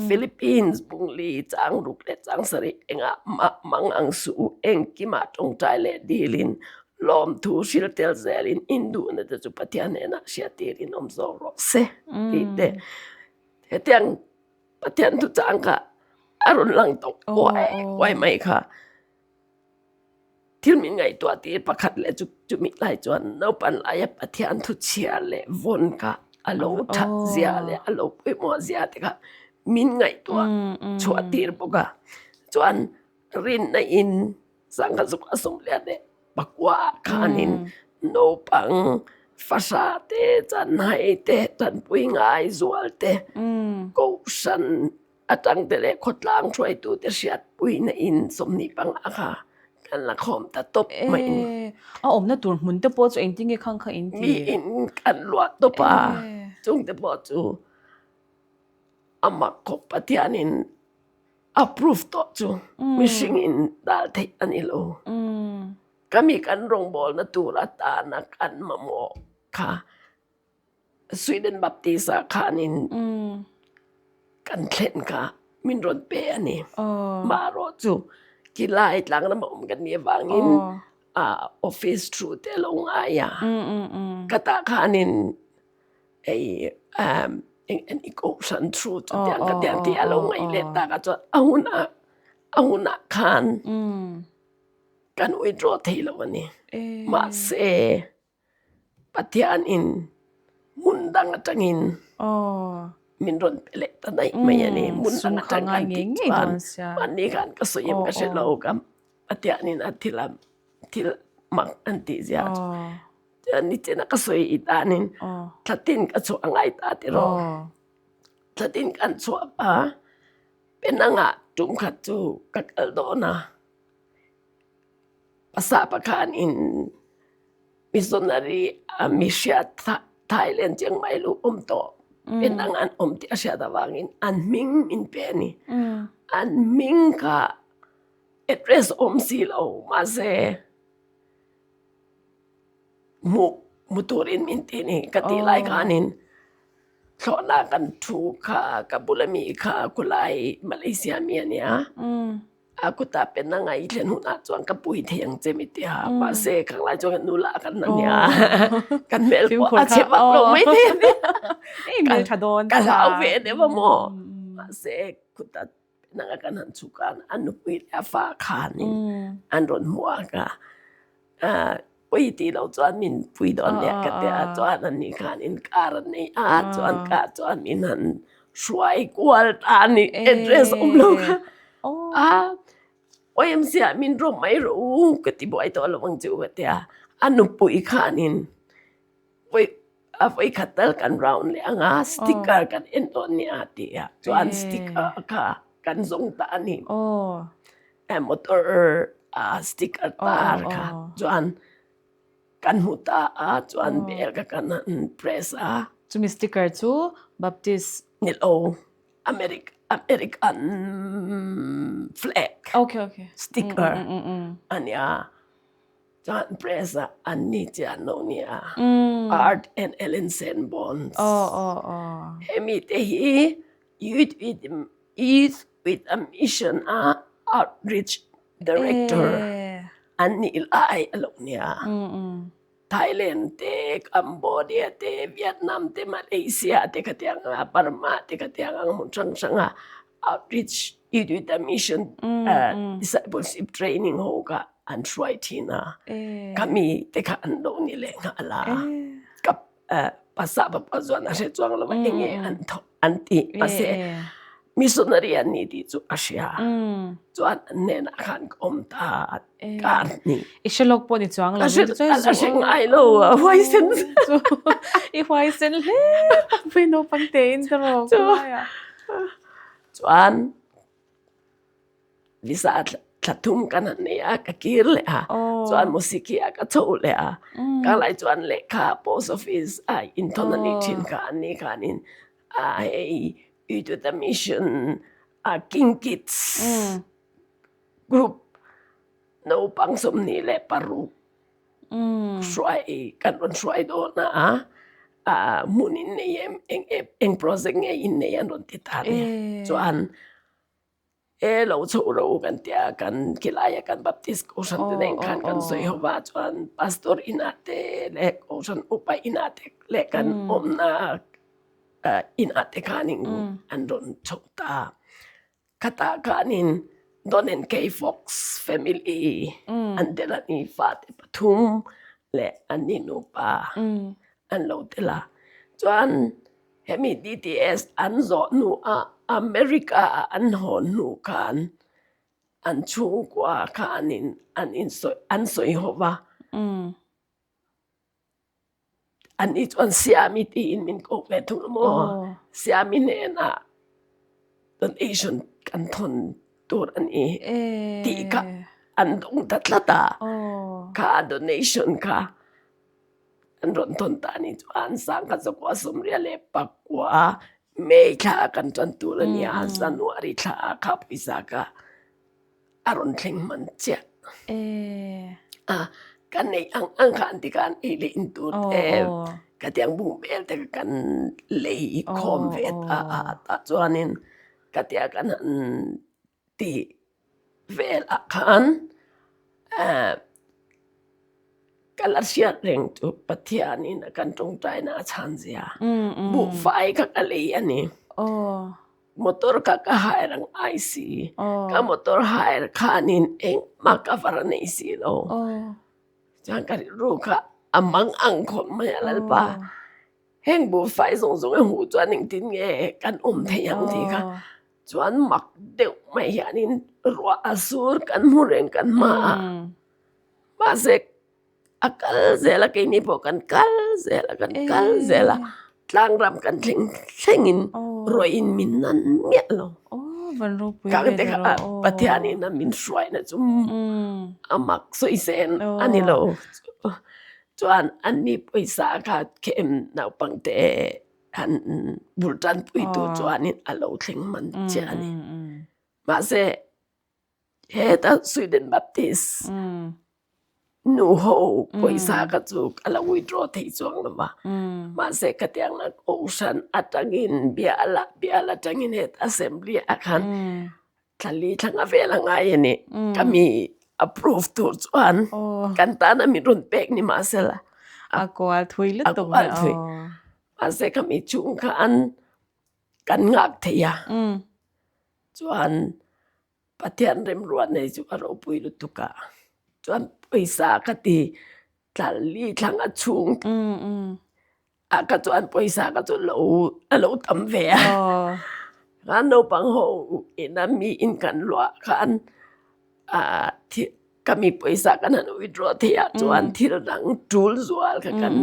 Philippines bungli chang ruk leh chang sarih engah mah mang ang suh u, engkimah tawngtai leh dilin lawmthu hril tel zelin induhna te chu Pathian hnenah hriattirin awm zawk rawh se tih te, hetiang Pathian thuchang kha a rawn lang tawh uai uai mai kha. Thil min ngaihtuah tir pakhat leh chu chumi lai chuan naupan laia Pathian thu chhiar leh vawn kha a lo that zia leh a lo pawimawh zia te kha min ngaihtuah chhuah tir bawk a. Chuan rinna in sangha zuk a sawm lian leh pakua ah khanin naupang fahra te chanhai te tanpui ngai zual te kohhran Atang te leh khawtlang hruaitute hriatpuina in 25 kha. Kan la khawm ta tawp mai. A awmna tur hmun te pawh chu engtin nge khang kha in ti? Mi in kan luah tawp a, chung te pawh chu a mak khawp Pathianin approve tawh chu mihring in dal theih a ni lo. Ka mi kan rawngbawlna tur atana kan mamawh kha Sweden Baptist ah khanin kan thlen kha min rawn pe a ni. Marawh chu khilai tlang lama awm kan nih avangin office thu te a lo ngai a. Ka tah khanin hei eng eng i kohhran thu chutiang ka tiang tih a lo ngaih leh tak ah chuan a hunah a hunah khan kan withdraw thei lo a ni. Mahse. Pathianin hmun dang atangin min rawn pe leh ta daih mai a ni. Hmun dang atang kan tih chuan mahni khan ka sawi em ka hre lo ka Pathianin a thil a thil mak an tih zia chu. Chuan nichina ka sawi i danin thlatin ka chhuah a ngai ta tiraw. Thlatin kan chhuak a Penangah tum khat chu ka kal dawn a. Pasa pakhanin missionary a mi hriat Thailand Chiang Mai lu awm tawh Penang an awm tih a hriat avangin an hming min pe a ni. An hming kha address awm si lo mahse hmuh hmu turin min ti a ni. Ka tih lai khanin thlawhna kan thu kha ka bula mi kha khulai Malaysia mi a nia. A kutah Penang a i thlen hunah chuan ka pui thei ang che mi tia mahse khang lai chuan kan nu lah kan la nia kan hmel pawh a chhe vak lo mai thei a nia ka hlau ve deuh a maw mahse kutah Penang a kan han chhuk a a nupui leh a fa khanin an rawn hmu a ka Pui tih loh chuan min pui dawn nia ka ti a, chuan an nih khan inkar an nei a, chuan ka chuan min han hruai kual ta a ni, address awm lo kha a YMC ah min rawm mai rawh u ka ti buai tawh lo ang chu ka ti a, a nupui khanin vawi a vawi khat tal kan round leh ang a, sticker kan en dawn nia a ti a, chuan sticker kha kan zawng ta a ni. Motor a sticker tar kha chuan kan hmu ta a chuan bel kha kan han press a. Chumi sticker chu Baptist. Ni lo American flag sticker a nia chuan press a an ni chiah an lo nia Art and Ellen Sanborns hemi te hi Youth Youth with a Mission a Outreach Director an nih lai a lo nia. Thailand te, Cambodia te, Vietnam te, Malaysia te khatiang a, Burma te khatiang ang hmun hrang hrang a Outreach Youth with a Mission Discipleship Training ho kha an hruai thin a. Khami te kha an lo ni leh nghal a. Ka Pasa papa chuan a hre chuang lo a eng nge an thawk an ti mahse missionary an ni tih chu a hria chuan an hnenah khan ka awm ta kar ni. I hre lawk pawh ni chuang lo. A hre ngai lo a huaisen chu. I huaisen hle tak mai naupang tein ka rawk lai a. Chuan Visa thla thum kan han nei a, ka kir leh a, chuan Musiki ah ka chho leh a, ka lai chuan lehkha post office a inthawn a nih thin kha an nih khanin hei Youth Mission King Kids group naupang 26 hruai kan rawn hruai dawn a, hmun in nei em eng project nge in nei an rawn ti ta a ni chuan. E lo chho ro kan tia kan khilaia kan Baptist Kohhran te nen khan kan sawi ho va chuan Pastor inah te leh Kohhran upa inah te leh kan awmna inah te khanin an rawn chho ta. Khatah khanin Don and Kay Fox family an tel a ni, fate pathum leh an ni nupa an lo tel a. Chuan Hemi DTS an zawh hnuah America ah an hawn hnu khan an chhungkua khanin an insawi an sawi ho va. Anni chuan Siami tiin min kawk ve thung a maw? Siami hnenah donation kan thawn tur a ni tih kha. an dawng ta tlat a, kha donation kha an rawn thawn ta a nih chuan sangkhat zakua sawmriat leh pakua May thla kan tan tur a nia, January thla ah kha pawisa kha a rawn thleng hman chiah. A ka neih ang ang kha an ti khan ei leh in tur te khatiang bung vel te kha kan lei khawm ve ta a, tah chuanin khatia kan han tih velah khan ka la hriat reng chu Pathianin a kan tawngtaina a chhan zia buhfai kha ka lei a ni. Motor kha ka hire ang ai si ka motor hire khanin engmah cover a nei si lo chuan ka rilru kha a mang ang khawp mai a Lalpa. Heng buhfai zawng zawng a hmuh chuan engtin nge kan awm thei ang tih kha chuan mak deuh mai hianin ruah a sur kan hmu reng kan hma a mahse a kal zel a keini pawh kan kal zel a kan kal zel a tlang ram kan thleng thlengin ruahin min nan miah lo kang te kha Pathianin a min hruaina chu a mak sawi sen a ni lo. Chuan anni pawisa kha khem naupangte han bul tanpui tur chuanin a lo thleng hman chiah a ni. Mahse, heta Sweden Baptist nu ho pawisa kha chu ka lo withdraw thei chuang lo va. Mahse, khatianga Kohhran atangin bial ah, bial atangin heta Assembly ah khan Thlali thlanga vel a ngai a ni. Ka mi approve tur chuan kan tana min rawn pek ni mahsela a kual thui lutuk a kual thui. Mahse ka mi chhung khan kan nghak thei a. Chuan Pathian remruat nei chu a ropui lutuk a. Chuan pawisa ka ti Thlali thlanga chhung ah kha chuan pawisa kha chu lo a lo tam ve a. Khan naupang ho ina mi in kan luah khan ah ka mi pawisa kan han withdraw theih ah chuan thil dang tul zual kha kan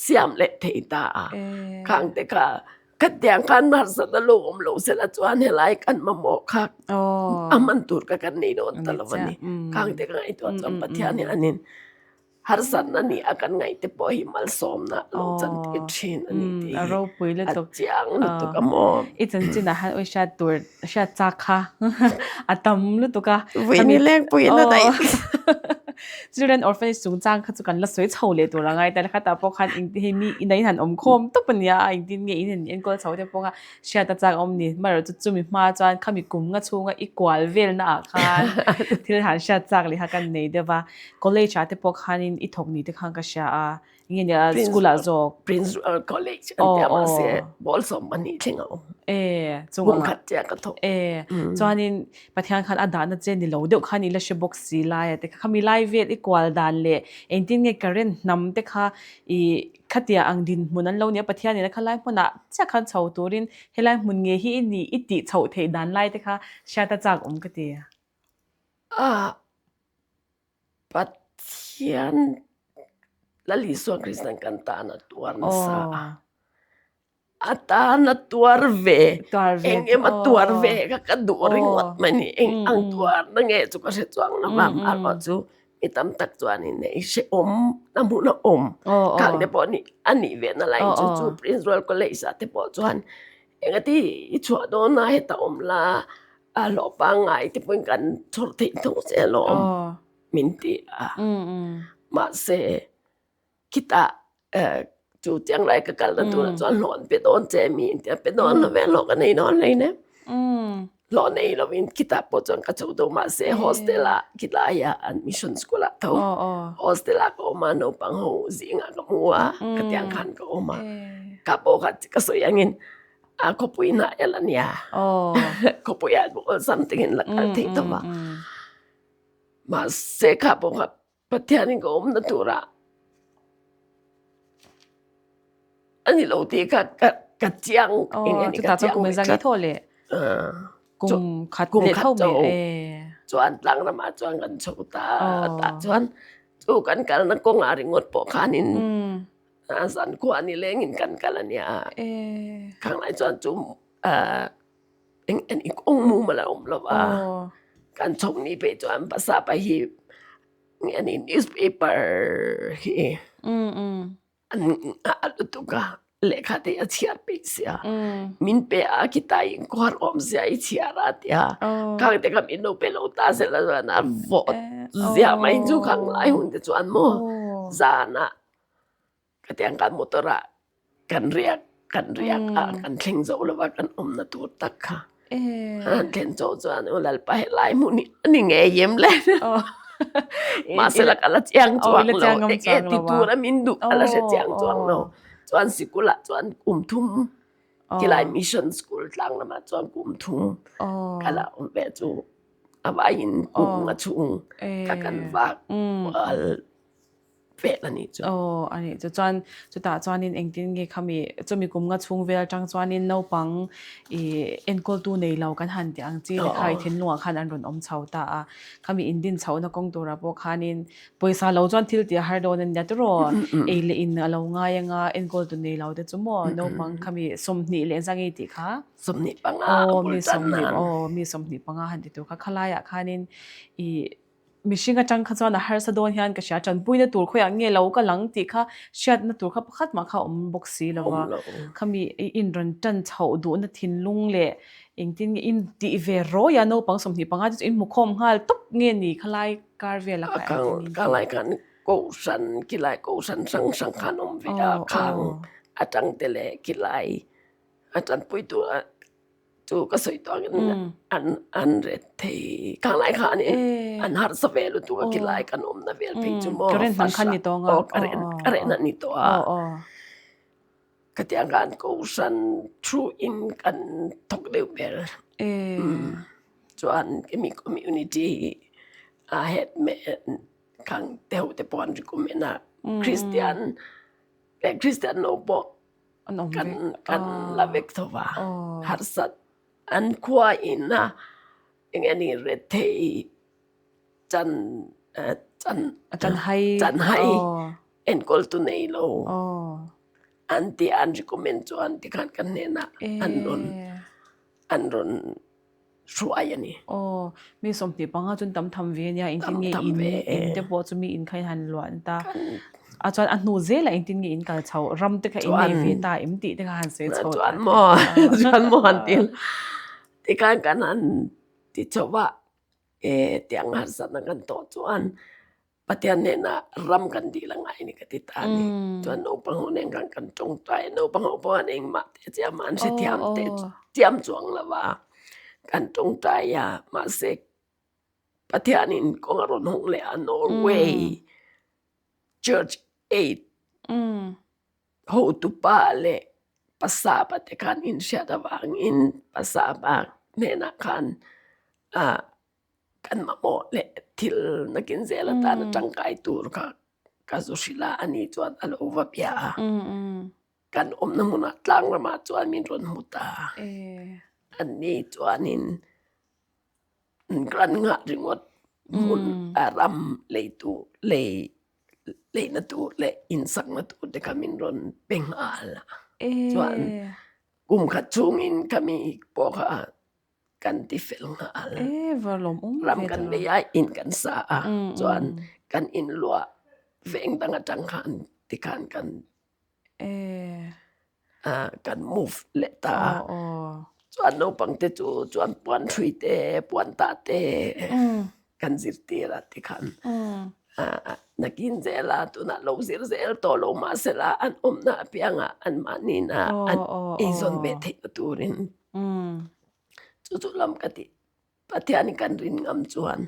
siam leh thei ta a. Khang te kha khatiang khan harsat a lo awm lo sela chuan helai kan mamawh kha a hman tur kha kan nei dawn ta lo a ni. Khang te ka ngaihtuah chuan Pathian hianin harsatna ni a kan ngaih te pawh hi malsawmna a lo chan tir thin a ni tih hi a chiang lutuk a maw. I chanchinah hian awi hriat tur hriat chak kha a tam lutuk a. Vawini lengpuiin a daih. Children Orphanage chungchang kha chu kan la sawi chho leh tur a ngai ta le. Khatah pawh khan engti hei mi ina in han awm khawm tawp a nia a, engtin nge in han enkawl chho te pawh kha hriat a chak a awm ni. Amaherawhchu chumi hma chuan khami kum nga chhunga i kual velna ah khan thil han hriat chak leh kha kan nei deuh va. College ah te pawh khanin i thawk ni te khan ka hria a. Nge nia school ah zawk. Prince Royal College an tia mahse ball 12 thleng a awm. E chung kum khat chiah ka thawk. E chuanin Pathian khan a dahna che ni lo deuh khan i la hre bawk si lai a te kha khami lai vel i kual dan leh engtin nge current hnam te kha i khatia ang dinhmun an lo nia Pathian in a kha lai hmunah chiah khan chho turin helai hmun nge hi i nih i tih chhoh theih dan lai te kha hriat a chak awm ka ti. A Pathian Lal Isua Kristan kan tan a tuar nasa a, a tan a tuar ve, eng emaw tuar ve kha ka duh ringawt mai ni, eng ang tuar na nge chu ka hre chuang lo va, amaherawh chu mi tam tak chuanin hei hrehawm na hmun a awm, khang te pawh nih a nih ve na laiin chu chu Prince Royal College ah te pawh chuan engati i chhuah dawn a heta awm la A hlawh pangngai te pawhin kan chhawr theih tho che alawm min ti a. Mahse khitah chu chiang lai ka kalna turah chuan hlawh an pe dawn che mi in ti a, pe dawn lo ve hlawh ka nei dawn hleinem. Hlawh nei lovin khitah pawh chuan ka chho tawh mahse hostel ah khilaiah an mission school ah tho hostel ah ka awm a naupang ho zingah ka hmu a khatiang khan ka awm a. Ka pawh kha ka sawi angin A khawpui hnah el a nia. Khawpui ah awlsam takin la kal thei tawp a. Mahse kha pawh kha Pathianin ka awmna turah a ni lo tih kha ka chiang eng nge ni ka chiang ve tlat. Kum khat leh tho mai e. Chuan tlang ramah chuan kan chho ta tah chuan chu kan kalna kawngah ringawt pawh khanin A zan khua ni lengin kan kal a nia. Khang lai chuan chu eng eng i kawng mumal a awm lo va. Kan chhawk ni phei chuan pasapa hi nge ni newspaper hi an a lutuk a, lehkha te a chhiar peih sia. Min pe a khita in khuar awm sia i chhiar a tia. Khang te kha min lo pe lo ta sela chuan a vawt zia mai chu khang lai hun te chuan maw zanah Khatiang kan motor ah kan riak kan riak a kan thleng zo lo va kan awmna tur tak kha an thlen chho chuan u Lalpa helai hmun hi a ni ngei em le mahse la ka la chiang chuang lo eng nge ti tur a min duh ka la hre chiang chuang lo chuan sikul ah chuan kum thum khilai mission school tlang lamah chuan kum thum ka la awm ve chu a vaiin kum a chhung ka kan vak kual. vel a nih chu. Aw, a nih chu. Chuan chutah chuanin engtin nge khami chumi kum nga chhung vel atang chuanin naupang i enkawltu nei lo kan han tih ang chi te kha i thinlungah khan an rawn awm chho ta a. Khami indin chhohna kawng turah pawh khanin pawisa lo chuan thil tih a har dawn a nia tiraw? Ei leh in a lo ngai anga enkawltu nei lo te chu maw naupang khami 20 leh zangi tih kha. 25 a bul tan nan. Aw, mi 25 han ti tur kha khalaiah khanin i Mihring atang kha chuan a harsa dawn hian ka hria, tanpuina tur khawiah nge lo ka lang tih kha hriatna tur kha pakhat mah kha a awm bawk si lo va. Khami in rawn tan chhoh duhna thinlung leh engtin nge in tih ve rawi a naupang 25 te chu in hmu khawm nghal tawp nge ni khalai kar vela kha engtin in tih? Khalai khan kohhran khilai kohhran hrang hrang khan awm ve a, khang atang te leh khilai a tanpui tur a Chu ka sawi tawh angin an an ret thei khang lai kha ani an harsa ve lutuk a khilai kan awmna vel phei chu maw Karen hnam khan ni tawh anga aw Karen Karen a ni tawh a khatiang khan kohhran thu in kan thawk deuh ber chuan khemi community a headman khang te ho te pawh an recommend a Christian leh Christian lo pawh Kan kan la vek tho va, harsat an khua in a eng nge ni rethei chan chan chanhai chanhai enkawl tu nei lo an ti an recommend chuan tikhan kan hnenah an rawn an rawn hruai a ni. Aw, mi 25 chuan tam tham ve ania, engtin nge in in te pawh chu mi in kha in han luah an ta. A chuan a hnu zelah engtin nge in kal chho, ram te kha in nei ve ta em tih te kha han sawi chho ta. Chuan maw, chuan maw han ti ila. Tikhan kan han ti chho va, e tiang harsatna kan tawh chuan Pathian hnenah ram kan dil a ngai ni ka ti ta a ni. Chuan naupang ho nen khan kan tawngtai a, naupang ho pawh khan engmah teh chiam a, an hrethiam teh chiam chuang lo va, kan tawngtai a, mahse Pathianin kawng a rawn hawng leh a, Norway Church Aid hotupa leh pasapa te khan inhriat avangin pasapa hnenah khan ah Kan mamawh leh thil nakin zel atana tangkai tur kha ka zu hrilh a, ani chuan a lo va bia a. Kan awmna hmunah tlang ramah chuan min rawn hmu ta. Anni chuanin kan nghah ringawt hmun a ram lei tur lei leina tur leh insakna tur te kha min rawn pe nghal a. Chuan kum khat chhungin khami pawh kha kan ti fel nghal. Ram kan nei a, in kan sa a, chuan kan in luah veng dang atang khan tikhan kan kan move leh ta a. Chuan naupang te chu chuan puan hrui te, puan tah te kan zirtir a tikhan nakin zel a tunah lo zir zel tawh lo mahsela an awmna apiangah anmahni an eizawn ve theihna turin Chu chu lam ka ti Pathian in kan rin ngam chuan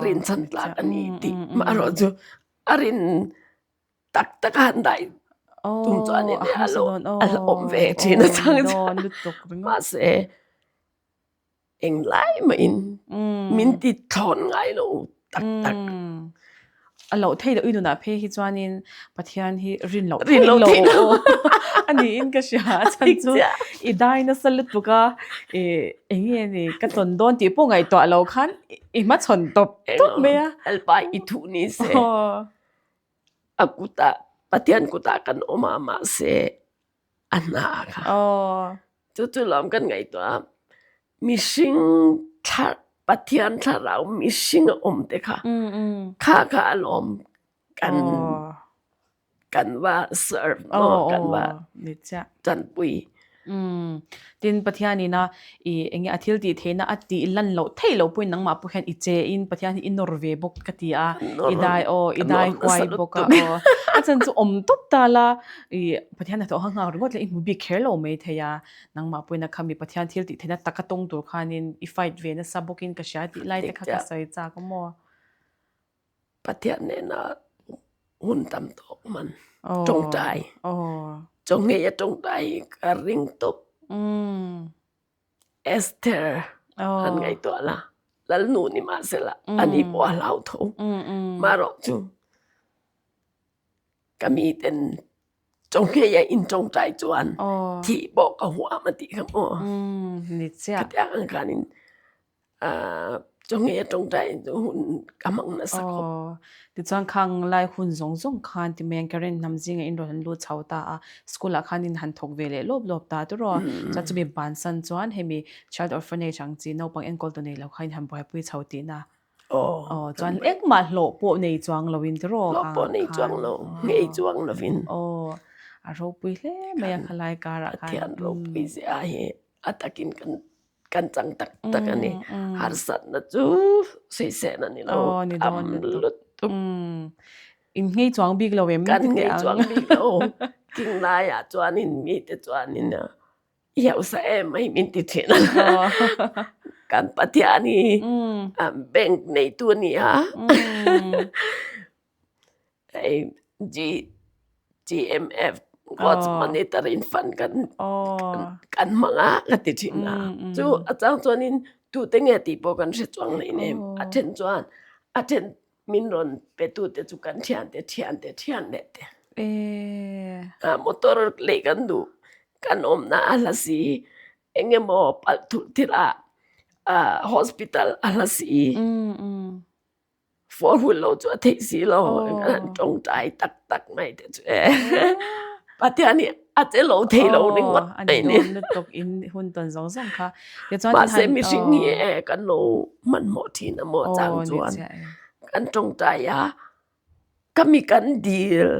rin chhan tlak a ni tih marawh chu a rin tak tak a han dai tum chuan in a lo a la awm ve thin a chang chuan mahse englai mahin min ti thlawn ngai lo tak tak. A loh theih loh i nunah phei hi chuanin Pathian hi rin loh theih loh a niin ka hria a chhan chu i dai nasa lutuk a i eng nge ni ka tawn dawn tih pawh ngaihtuah loh khan i hmachhawn tawp tawp mai a. Lalpa i thuh ni se a kutah Pathian kutah kan awm a mahse a hna kha chu chu lawm kan ngaihtuah a mihring thlarh. Pathian thlarau mihring a awm te kha kha kha alawm kan kan va serve maw kan va tanpui. Tin Pathian ina i enge a thil tih theihna a tih lan loh theih loh pawhin nangmah pawh hian i che in Pathian hi i nawr ve bawk ka ti a, i dai aw i dai huai bawk a aw a chan chu awm tawp ta la i Pathian hnathawh kha nghak ringawt la i hmu bik kher lo mai thei a. Nangmah pawhin a khami Pathian thil tih theihna taka tawng tur khanin i fight ve nasa bawkin ka hria tih lai te kha ka sawi chak a maw? Pathian nena hun tam tawk man tawngtai chawngei a tawngtai hi ka ring tawp. Esther han ngaihtuah la Lalnu ni mahsela ani pawh a hlau tho marawh chu ka miten Chawngheia in tawngtai chuan thih pawh ka huam a tih kha maw. Khatiang ang khanin chawngheia tawngtai chu hun ka hmang nasa khawp. Tichuan khang lai hun zawng zawng khan ti mai ang Karen hnam zinga in rawn han lut chho ta a, school ah khan in han thawk ve leh lawp lawp ta tiraw. Chuan chumi bansan chuan hemi child orphanage ang chi naupang enkawl tu nei lo kha in han buaipui chho tihna. Aw, chuan engmah hlawh pawh nei chuang loin tiraw? Hlawh pawh nei chuang lo, ngei chuang lovin. Aw, a ropui hle mai a khalai karah khan. Pathian ropui zia hi a takin kan kan chang tak tak a ni. Harsatna chu sawisel a ni lo, am lutuk. In ngei chuang bik lo em? Kan ngei chuang bik lo. King laiah chuanin mite chuanin I hausa em mai min ti thin a. Kan Pathian hi bank neitu a ni a. Hei GMF God's Monetary Fund kan kan hmang a ka ti thin a. Chu a chang chuanin tute nge tih pawh kan hre chuang hlein em. A then chuan a then Min rawn petute chu kan thiante thiante thian leh te. Motor lei kan duh, kan awmna a hla si, eng emaw palh thulh thil ah hospital a hla si, four wheel lo chu a theih si lo, kan han tawngtai tak tak mai te chu e. Pathian hi a che lo thei lo ringawt mai ni. Mahse mihring hi e kan lo hmanhmawh thin a maw chang chuan kan tawngtai a, ka mi kan dil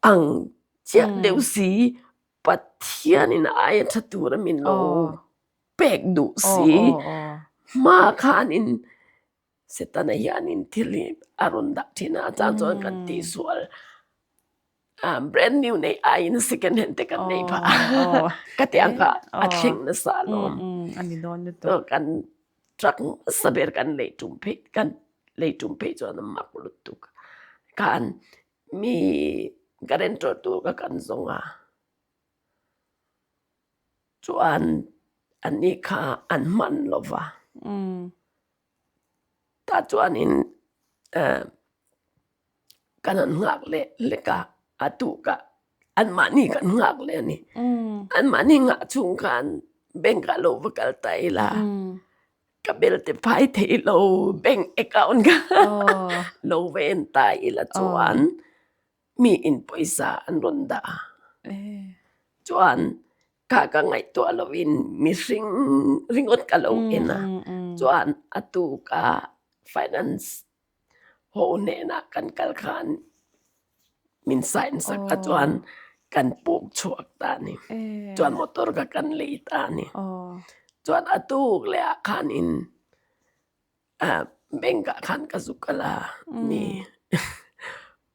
ang chiah deuh si Pathianin a aia tha tura min lo pek duh si hma khanin Setana hianin thil hi a rawn dah thin a, a chang chuan kan tihsual brand new neih aiin second hand te kan nei phah a, ka ti ang kha a thleng nasa alawm. Kan truck hmasa ber kan lei tum phei kan lei tum phei chuan a mak lutuk khan mi guarantor tur kha kan zawng a. Chuan ani kha an hman lo va. Tah chuanin kan han nghak leh lek a, a tukah anmahni kan nghak leh a ni. Anmahni nghah chhung khan bank ah lo va kal ta ila, ka bel te phai thei lo bank account kha lo va en ta ila chuan Mi in pawisa an rawn dah a, chuan kha ka ngaihtuah loin mihring ringawt ka lo en a, chuan a tuka finance ho hnenah kan kal khan min sign sak a chuan kan puk chhuak ta a ni, chuan motor kha kan lei ta a ni, chuan a tuk leh ah khanin Bank ah khan ka zuk kal a ni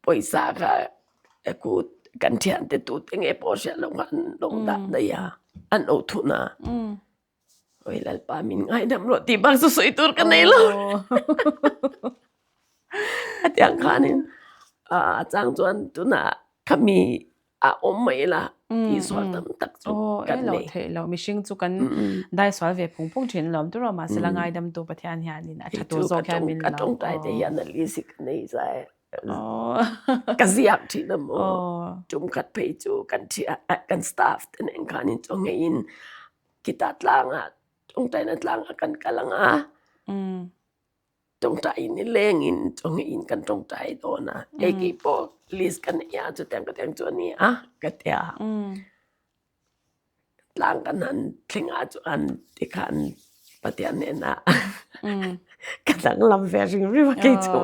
pawisa kha ku kan thiante tute nge pawh hriat loh khan an lo dah daih a an lo thun a awi Lalpa min ngaidam rawh tih bak chu sawi tur ka nei lo hetiang khanin a chang chuan tunah khami a awm mai la tih sual tam tak chu kan nei. Theih lo mihring chu kan dai sual ve phung phung thin alawm tur a mahse la ngaidam tu Pathian hianin a tha tur zawk hian min lo. Ka tawngtai te hian a list hi ka nei zai ka ziak thin a maw tum khat phei chu kan thian kan staff te nen khanin chaw ngeiin khita tlangah tawngtaina tlangah kan kal ang a. Tawngtaiin ni lengin chawngeiin kan tawngtai dawn a, hei kei pawh list ka nei a chutiang ka tiang chu a ni a ka ti a. Tlang kan han thleng ah chuan tikhan. Pathian hnenah ka danglam ve hrim hrim a kei chu.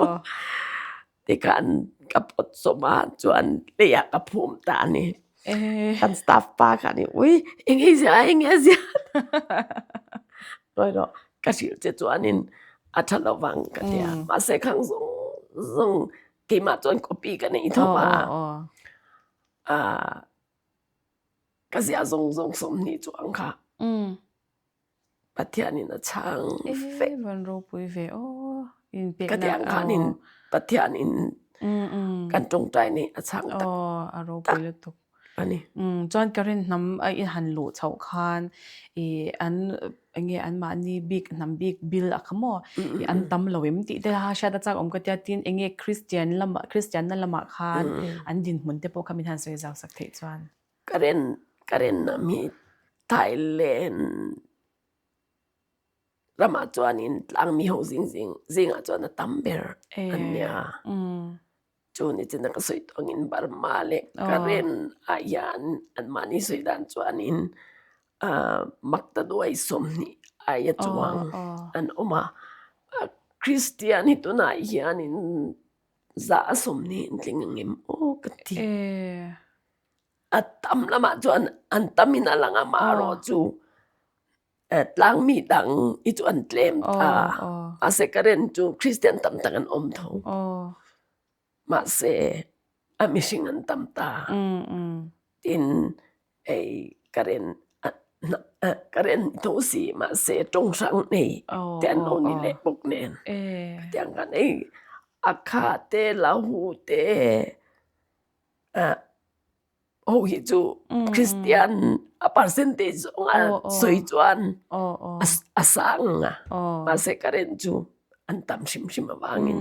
Tikhan ka pawt sawm a chuan leiah ka phum ta a ni. Kan staff pa khan i ui eng ei zia eng ei zia Ngawi rawh ka hrilh che chuanin a tha lo vang ka ti a mahse khang zawng zawng keimah chuan copy ka nei tho a. Ka ziah zawng zawng 20 chuang kha. Pathianin a chhang fek. Van ropui ve aw. Ka ti ang khanin Pathianin kan tawngtai nih a chhang tak a ropui lutuk a ni. Chuan ka rin hnam a i han luh chhoh khan i an enge anmahni bik hnam bik bil a kha maw i an tam lo em tih te kha hriat a chak awm ka tia tin enge Christian lamah Christian na lamah khan an dinhmun te pawh kha min han sawi zau sak theih chuan. Ka rin ka rin hnam hi Thailand ramah chuanin tlangmi ho zing zing zingah chuan a tam ber an nia. Chu ni chin a ka sawi tawh angin Burma leh Karen ah hian anmahni sawi dan chuanin Maktaduai 20 aia chuang an awm a. Christian hi tunah hianin za a 20 in tling ang em aw ka ti. A tam lamah chuan an tamin a lang a marawh chu tlangmi dang hi chu an tlem ta. Mahse Karen chu Christian tam tak an awm tho. Mahse a mihring an tam ta. Tin hei Karen Karen tho si mahse tawng hrang nei te an lo ni leh bawk nen. Khatiang khan hei a kha te lahu te Ho hi chu Christian a percentage zawng a sawi chuan a sang a, mahse Karen chu an tam hrim hrim avangin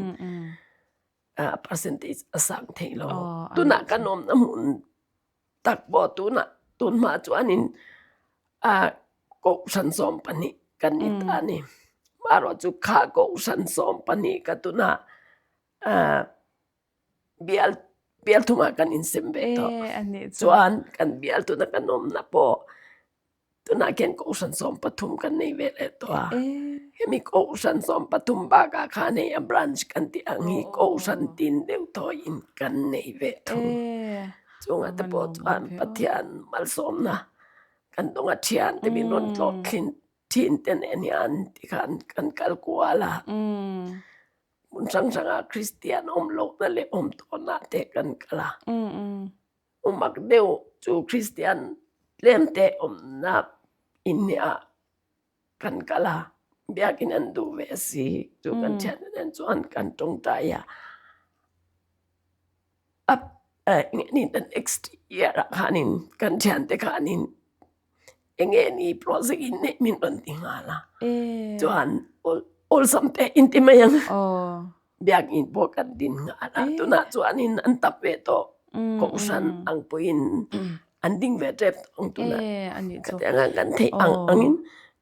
a percentage a sang thei lo. Tunah kan awmna hmun tak pawh tunah tun hma chuanin a kohhran 12 kan ni ta a ni. Amaherawhchu kha kohhran 12 ka tunah Bial bial thumah kan insem ve tawh. Chuan kan bial tuna kan awmna pawh tunah khian kohhran 13 kan nei ve leh tawh a. Hemi kohhran 13 bakah khan hei a branch kan tih ang hi kohhran tin deuh thawiin kan nei ve thung. Chungah te pawh chuan Pathian malsawmna kan dawng a thian te min rawn tlawh thin thin te nen hian tikhan kan kal kual a. Hmun hrang hrangah Kristian awm lohna leh awm tawhna te kan kal a. Umak deuh chu Kristian tlem te awmna inhniah kan kal a, biakin an duh ve si chu kan thiante nen chuan kan tawngtai a. The next year ah khanin kan thiante khanin Eng nge ni project in neih min rawn ti nghal a, chuan awlsam te in ti mai ang. Biakinn pawh kan din nghal a, tunah chuanin an tap ve tawh, kohhran ang pawhin an ding ve tep tawh ang tunah. Khatiang ang kan theih ang angin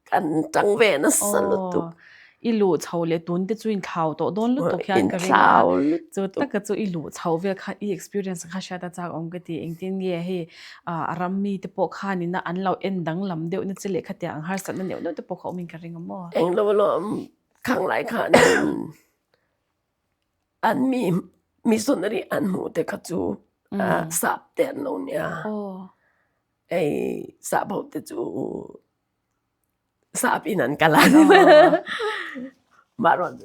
Kan tang ve nasa lutuk. I luh chho leh tun te chu in thlau tawh dawn lutuk hian ka ring a. Chu taka chu i luh chho vel kha i experience kha hriat a chak awm ka ti. Engtin nge hei a ram mi te pawh khanin a an lo en danglam deuh na che leh khatiang ang harsatna neuh neuh te pawh kha awmin ka ring a maw? Englo alawm khang lai khanin an mi missionary an hmuh te kha chu sap te an lo nia. Hei sap ho te chu Sap in an kal a mah rawn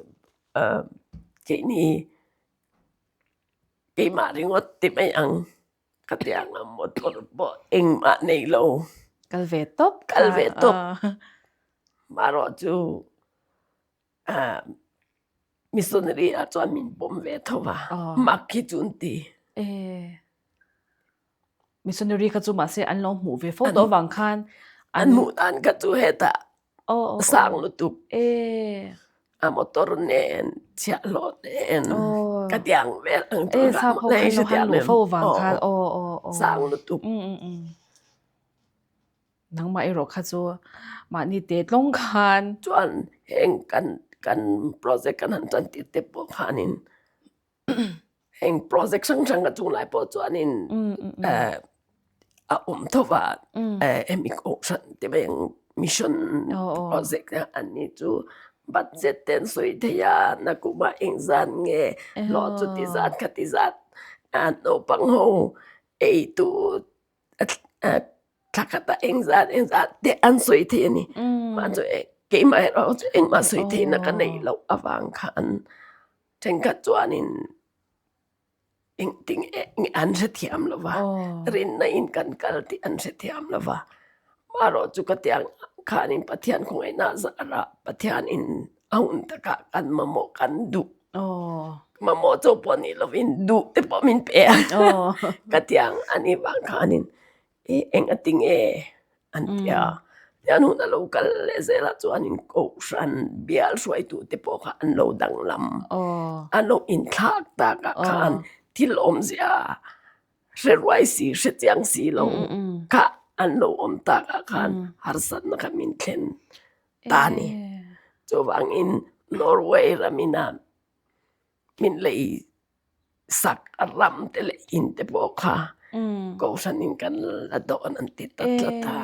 keini keimah ringawt ti mai ang ka ti ang a motor pawh engmah nei lo kal ve tawp kal ve tawp marawh chu missionary ah chuan min pawm ve tho a mak hi chu an ti. Missionary kha chu mahse an lo hmuh ve fo tawh avang khan an hmuh dan kha chu hetah sang lutuk a motor nen chhiahhlawh nen ka tiang vel ang tur kha hei hre luh fo avang khan sang lutuk nangmah erawh kha chu mahni te tlawng khan chuan heng kan kan project kan han tan tir te pawh khanin Heng project hrang hrang a chung lai pawh chuanin a awm tho va, hemi kohhran te mai ang. Mission project a an ni chu budget te an sawi thei a, nakumah engzat nge hlawh chu ti zat kha ti zat naupang ho ei tur thla khatah engzat engzat te an sawi thei a ni. Mahse keimah erawh chu engmah sawi theihna ka neih loh avang khan thenkhat chuanin Engtin nge an hrethiam lo va, rinna in kan kal tih an hrethiam lo va. Marawh chu ka tiang khanin Pathian khawngaihna zarah Pathianin a hun takah kan mamawh kan duh. Mamawh chaw pawh nih lovin duh te pawh min pe a. Ka tiang a nih vang khanin I engati nge an ti a, tian hun a lo kal leh zelah chuanin Kohhran bial hruaitute pawh kha an lo danglam, an lo inthlak takah khan thil awmzia hre ruai si, hre chiang si lo kha an lo awm takah khan harsatna kha min thlen ta a ni. Chuvangin Norway ramina min lei sak a ram te leh in te pawh kha Kohhran in kan la dawn an ti ta tlat a,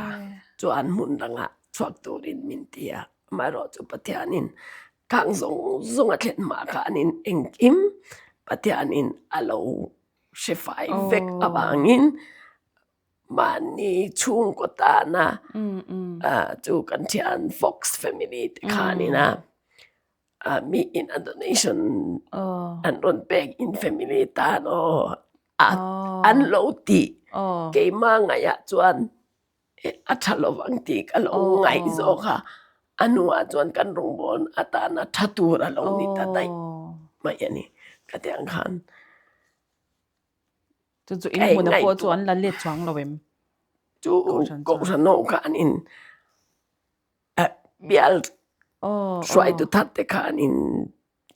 chuan hmun dangah chhuak turin min ti a, amaherawhchu Pathianin khang zawng zawng a thlen hma khanin engkim Pathianin a lo hre fai vek avangin mahni chhungkaw tana chu kan thian Fox family te khanin a. mi in a donation an rawn pek in family tan aw an lo ti keimah ngaihah chuan a tha lovang tih ka lo ngaih zawk a a hnuah chuan kan rawngbâwl atana tha tur a lo ni ta daih mai a ni ka ti ang khan. Chu chu in hmuna pawh chu an la let chuang lo em? Chu Kohhran ho kha an in Bial hruaitu thar te khanin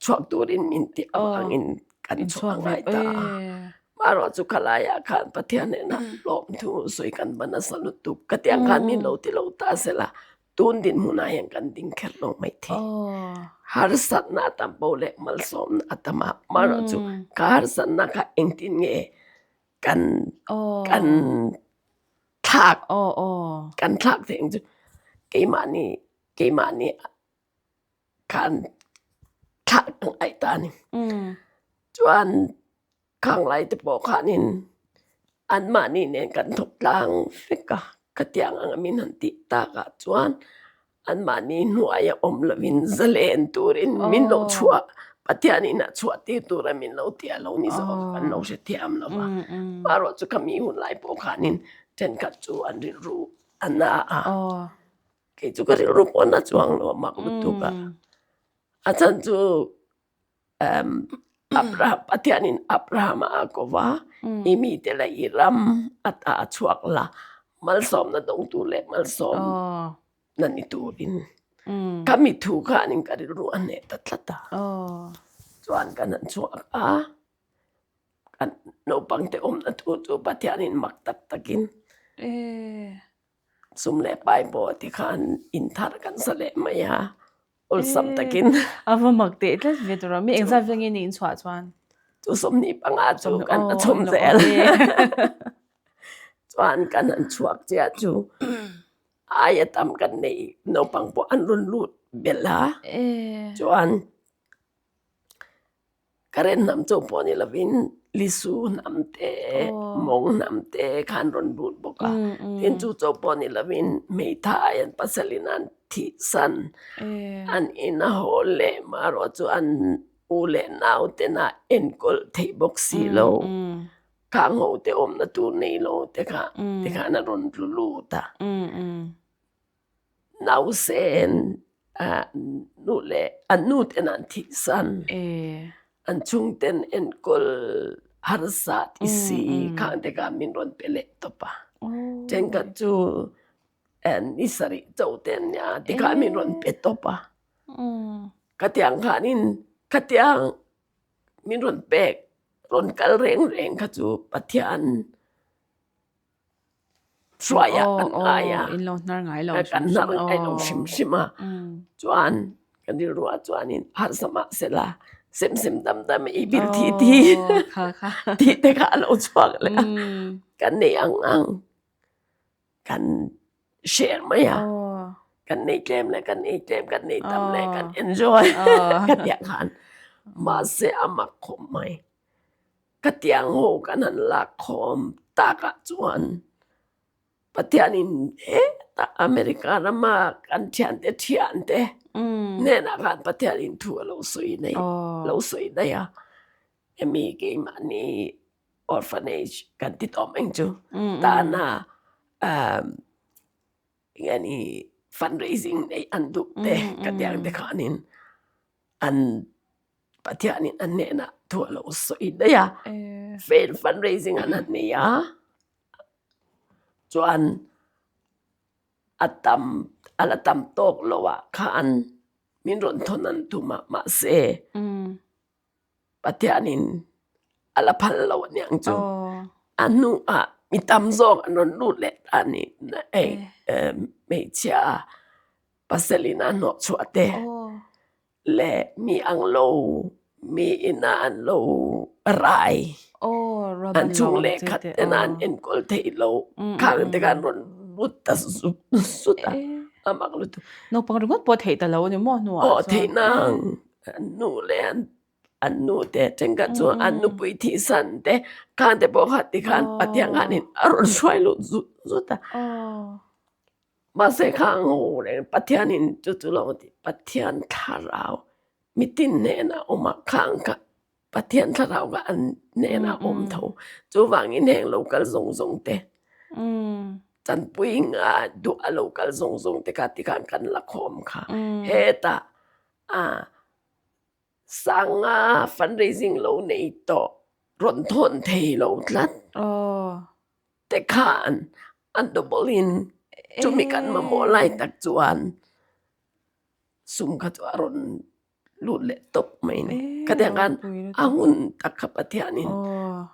chhuak turin min tih avangin kan chhuak ngai ta a. Marawh chu khalaiah khan Pathian hnena lawmthu sawi kan va nasa lutuk. Ka tiang khan min lo ti lo ta sela tun dinhmunah hian kan ding kher lo maithei. Harsatna a tam poh leh malsawmna a tam a, marawh chu ka harsatna kha engtin nge kan kan thlak kan thlak theih ang chu keimahni keimahni khan thlak ang aih ta a ni. Chuan khang lai te pawh khanin anmahni nen kan thawk tlang vek a, khatiang anga min han tih takah chuan Anmahni hnuaia awm lovin zalen turin min lo chhuah, Pathianin a chhuah tir tura min lo ti a lo ni zawk a, kan lo hrethiam lo va. Marawh chu khami hun lai pawh khanin thenkhat chu an rilru a na a, kei chu ka rilru pawh a na chuang lo a mak lutuk a. A chhan chu Abraham, Pathianin Abrahama a ko va, i mite leh i ram a ta a chhuak la, malsawmna dawngtu leh malsawmna ni turin ka mi thu khanin ka rilru a hneh ta tlat a. Chuan kan han chhuak a, kan naupangte awmna thu chu Pathianin mak tak takin sum leh pai pawh tikhan inthar kan sa leh mai a. Awlsam takin. A va mak teh tlat ve tur a. Mi engzat veng nge ni in chhuah chuan? Chu 25 chu kan a chhawm zel. Chuan kan han chhuak chiah chu aia tam kan nei naupang pawh an rawn lut belh a. Chuan Karen hnam chu pawh ni lovin Lisu hnam te, Mawng hnam te kha an rawn lut bawk a. Tin chu chu pawh ni lovin hmeithai an pasalin an thihsan, an in a haw leh marawh chu an u leh nau tena enkawl theih bawk si lo. Khang ho te awmna tur nei lo te kha tikhan a rawn tlu lut a. Nausen nu leh an nu ten an thihsan, an chhungten enkawl harsa ti si khang te kha min rawn pe leh tawp a. Thenkhat chu ni sarih chauh te an nia ti kha min rawn pe tawp a. Khatiang khanin khatiang min rawn pek rawn kal reng reng kha chu Pathian hruaiah kan ngai a, kan hnar ngai lo hrim hrim a, chuan kan rilruah chuanin harsa mah sela sem sem dam dam i bil thi thi tih te kha a lo chhuak leh a, kan nei ang ang kan share mai a. Kan nei tlem leh kan ei tlem, kan nei tam leh kan enjoy ka tiang khan. Mahse a mak khawp mai. Ka tiang ho kan han lak khawm takah chuan Pathianin hetah America rama kan thiante thiante hnenah khan Pathianin thu a lo sawi daih lo sawi daih a. Hemi keimahni orphanage kan ti tawh mai chu tana enge ni fundraising neih an duh te ka ti ang te khanin an Pathianin an hnenah thu a lo sawi daih a, fundraising an han nei a chuan a tam a la tam tawk lo ah khan min rawn thawn an tum a mahse Pathianin a la phal lo aniang chu a hnuah mi tam zawk an rawn lut leh ta a ni hei hmeichhia pasalin a hnawh chhuah te leh mi ang lo mi ina an lo rai an chhung leh khat tena an enkawl theih loh khang te khan rawn lut ta zut zut a a mak lutuk. Naupang ringawt pawh theih ta lo a ni maw hnuah chuan? Aw theih nang. An nu leh an an nu te thenkhat chu an nupui thihsan te khan te pawh kha tikhan Pathian khanin a rawn hruai lut zut zut a. Mahse khang ho reng Pathianin chu chu lo ti Pathian thlarau mitin hnenah awm a khang kha Pathian thlarau kha an hnenah awm tho. Chuvangin heng lo kal zawng zawng te chanpui nga duh a lo kal zawng zawng te kha tikhan kan la khawm kha hetah A sanga fundraising lo nei tawh rawn thawn thei lo tlat te khan a double in chumi kan mamawh lai tak chuan sum kha chu a rawn lut leh tawp mai a ni. Khatiang khan a hun tak kha Pathianin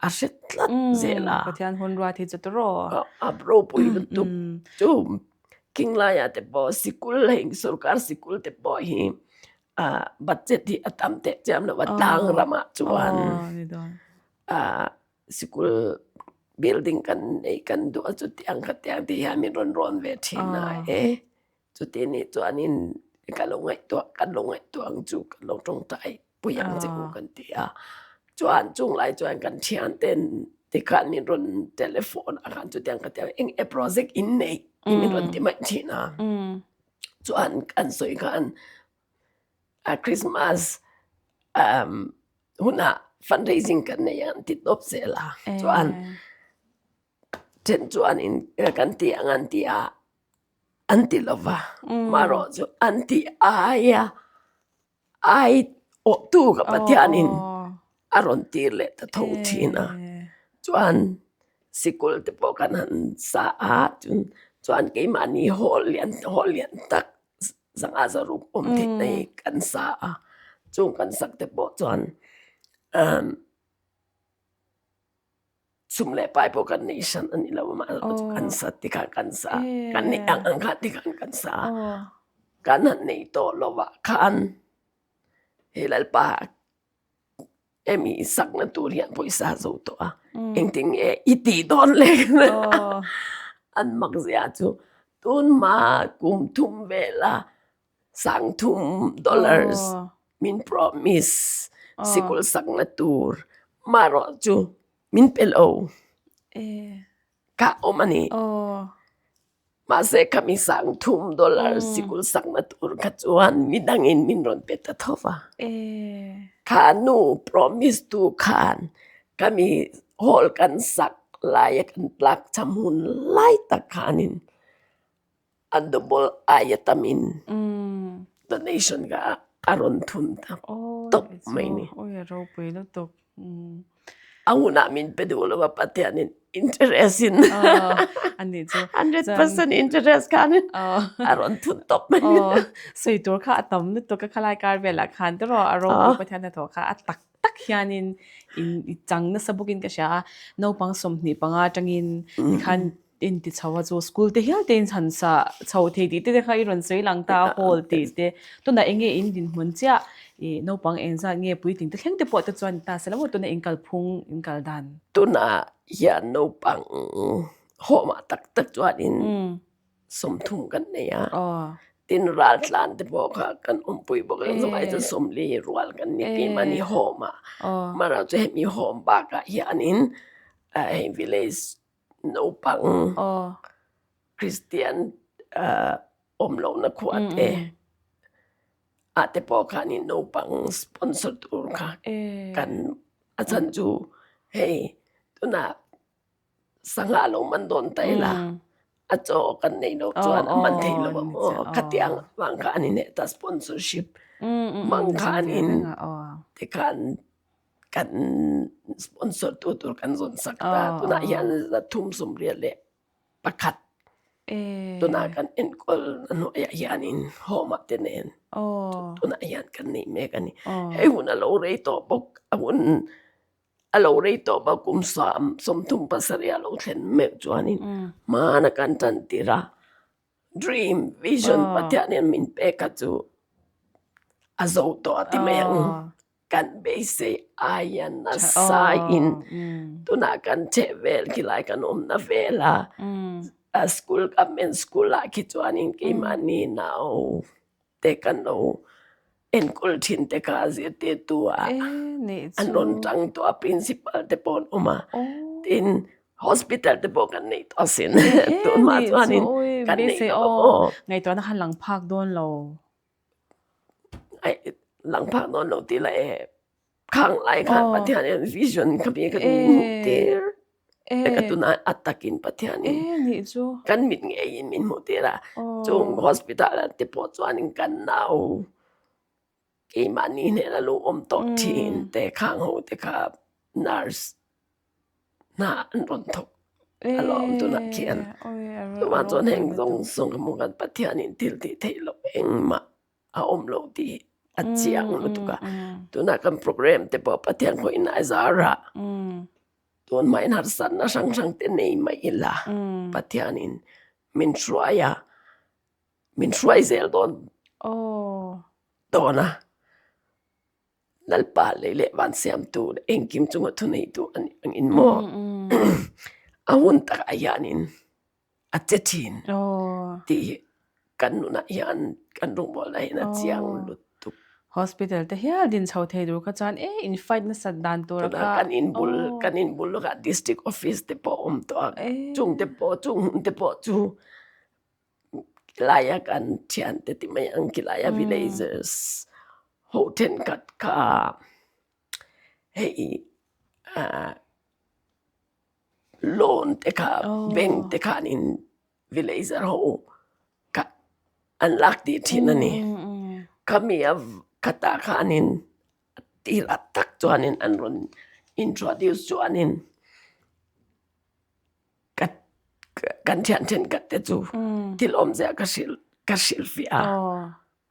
a hre tlat zel a. Pathian hun ruat hi chu tawh a ropui lutuk chu. King laia te pawh sikul hei sorkar sikul te pawh hi ah budget hi a tam teh chiam lo a tlang ramah chuan ah sikul building kan nei kan duh a chutiang khatiang te hian min rawn rawn ve thin a e chuti nih chuanin ka lo ngaihtuah kan lo ngaihtuah ang chu kan lo tawngtai pui ang che u kan ti a chuan chung lai chuan kan thian ten tikhan min rawn telephone a khan chutiang ka ti a eng e project in nei tih min rawn ti mai thin a chuan kan sawi khan a Christmas um hunah fundraising kan nei ang ti tawp zel a chuan then chuan in kan ti ang an ti a an ti lova marawh chu an ti aia Ai awhtu ka Pathianin a rawn tir leh ta tho thin a. Chuan sikul te pawh kan han sa a, chuan keimahni hall lian hall lian tak zanga zaruk awm theih na hi kan sa a. Chung kan sak te pawh chuan umm sum leh pai pawh kan nei hran a ni lo a, kan sa tikhan kan sa kan neih ang ang kha tikhan kan sa a, kan han nei tawh lo ah khan hei Lalpa hemi sakna tur hian pawisa zo tawh a, engtin nge i tih dawn le an mak zia chu tun hma kum thum vela Sangthum dollars min promise sikul sakna tur marawh chu min pe lo kha awm a ni. Mahse khami sangthum dollar sikul sakna tur kha chuan midangin min rawn pe ta tho va. Kha nu promise tu khan khami hall kan sak laia kan tlak cham hun lai tak khanin A double aia tamin donation kha a rawn thun ta tawp mai ni. Oi a ropui lutuk. A hunah min pe duh lo a Pathianin interest in 100% interest khanin a rawn thun tawp mai ni. Sawi tur kha a tam lutuk a khalai kar velah khan tiraw a ropui Pathian hnathawh kha a tak tak hianin in i chang nasa bawkin ka hria a, naupang 25 atangin tikhan in ti chho a chu school te hial te in chhan sa chho thei tih te kha i rawn sawi lang ta a hall tih te tunah eng nge in dinhmun chiah ih naupang eng zat nge puitling te thleng te pawh te chuan ta se lo maw tunah in kalphung in kal dan. Tunah hian naupang hawmah tak tak chuanin 30 kan nei a. Tin raltlan te pawh kha kan awmpui bawk a, zumai chu sawmli rual kan ni keimahni home ah. Amaherawh chu hemi home bakah hianin hei village naupang Christian awm lohna khua te ah te pawh khanin naupang sponsor tur kha kan a chhan chu hei tunah Sangha lo man dawn ta ila a chaw kan nei lo chuan a man thei lo a maw khatiang vang kha an ineh ta sponsorship hmang khanin tikhan kan sponsor tu tur kan zawn sak ta tunah hian zathum sawmriat leh pakhat tunah kan enkawl na hnuaiah hianin home ah te nen tunah hian kan nei mek a ni hei hun a lo rei tawh bawk a hun. A lo rei tawh bawk kum 37 a lo thlen meuh chuanin hmana kan tan tir a, dream, vision Pathianin min pek kha chu a zo tawh a ti mai ang. Kan beisei aia nasa in tunah kan chheh vel khilai kan awmna vel a, school government school ah khi chuanin keimahni nau te kan lo enkawl thin te kha zirtirtu ah an rawn tang tawh a principal te pawh an awm a tin hospital te pawh kan nei tawh asin tunhma chuanin kan nei tawh aw ngaihtuahna khan lang phak dawn lo lang phak dawn lo tih lah e Khang lai khan Pathian hian vision kha mi ka hmuh tir ka tunah a takin Pathian in kan mit ngeiin min hmuh tir a chung hospital ah te pawh chuanin kan nau keimahni hnena lo awm tawh thin te khang ho te kha nurse hna an rawn thawk alawm tunah khian chuvang chuan heng zawng zawng ka hmuh khan Pathian in thil tih theih loh engmah a awm lo tih a chiang lutuk a tunah kan program te pawh Pathian khawih a zar a tun hmain harsatna hrang hrang te nei mai ila Pathianin min hruai a min hruai zel dawn dawn a Lalpa lei leh van siamtu leh engkim chunga thuneitu a nih angin maw a hun takah hianin a che thin tih hi kan nunah hian kan rawngbawlna hian a chiang lutuk. Hospital te hial din chho thei tur kha chuan e in fight nasat dan tur a kha. Kan in bul kan in bul lawkah district office te pawh a awm tawh a chung te pawh chung hun te pawh chu Khilaia kan thiante ti mai ang khilaia villagers ho thenkhat kha hei ah loan te kha bank te khanin villager ho kha an lak tih thin a ni. Khami a khatah khanin a tirah tak chuanin an rawn introduce chuanin Ka kan thian thenkhat te chu thil awmzia ka hrilh ka hrilhfiah a,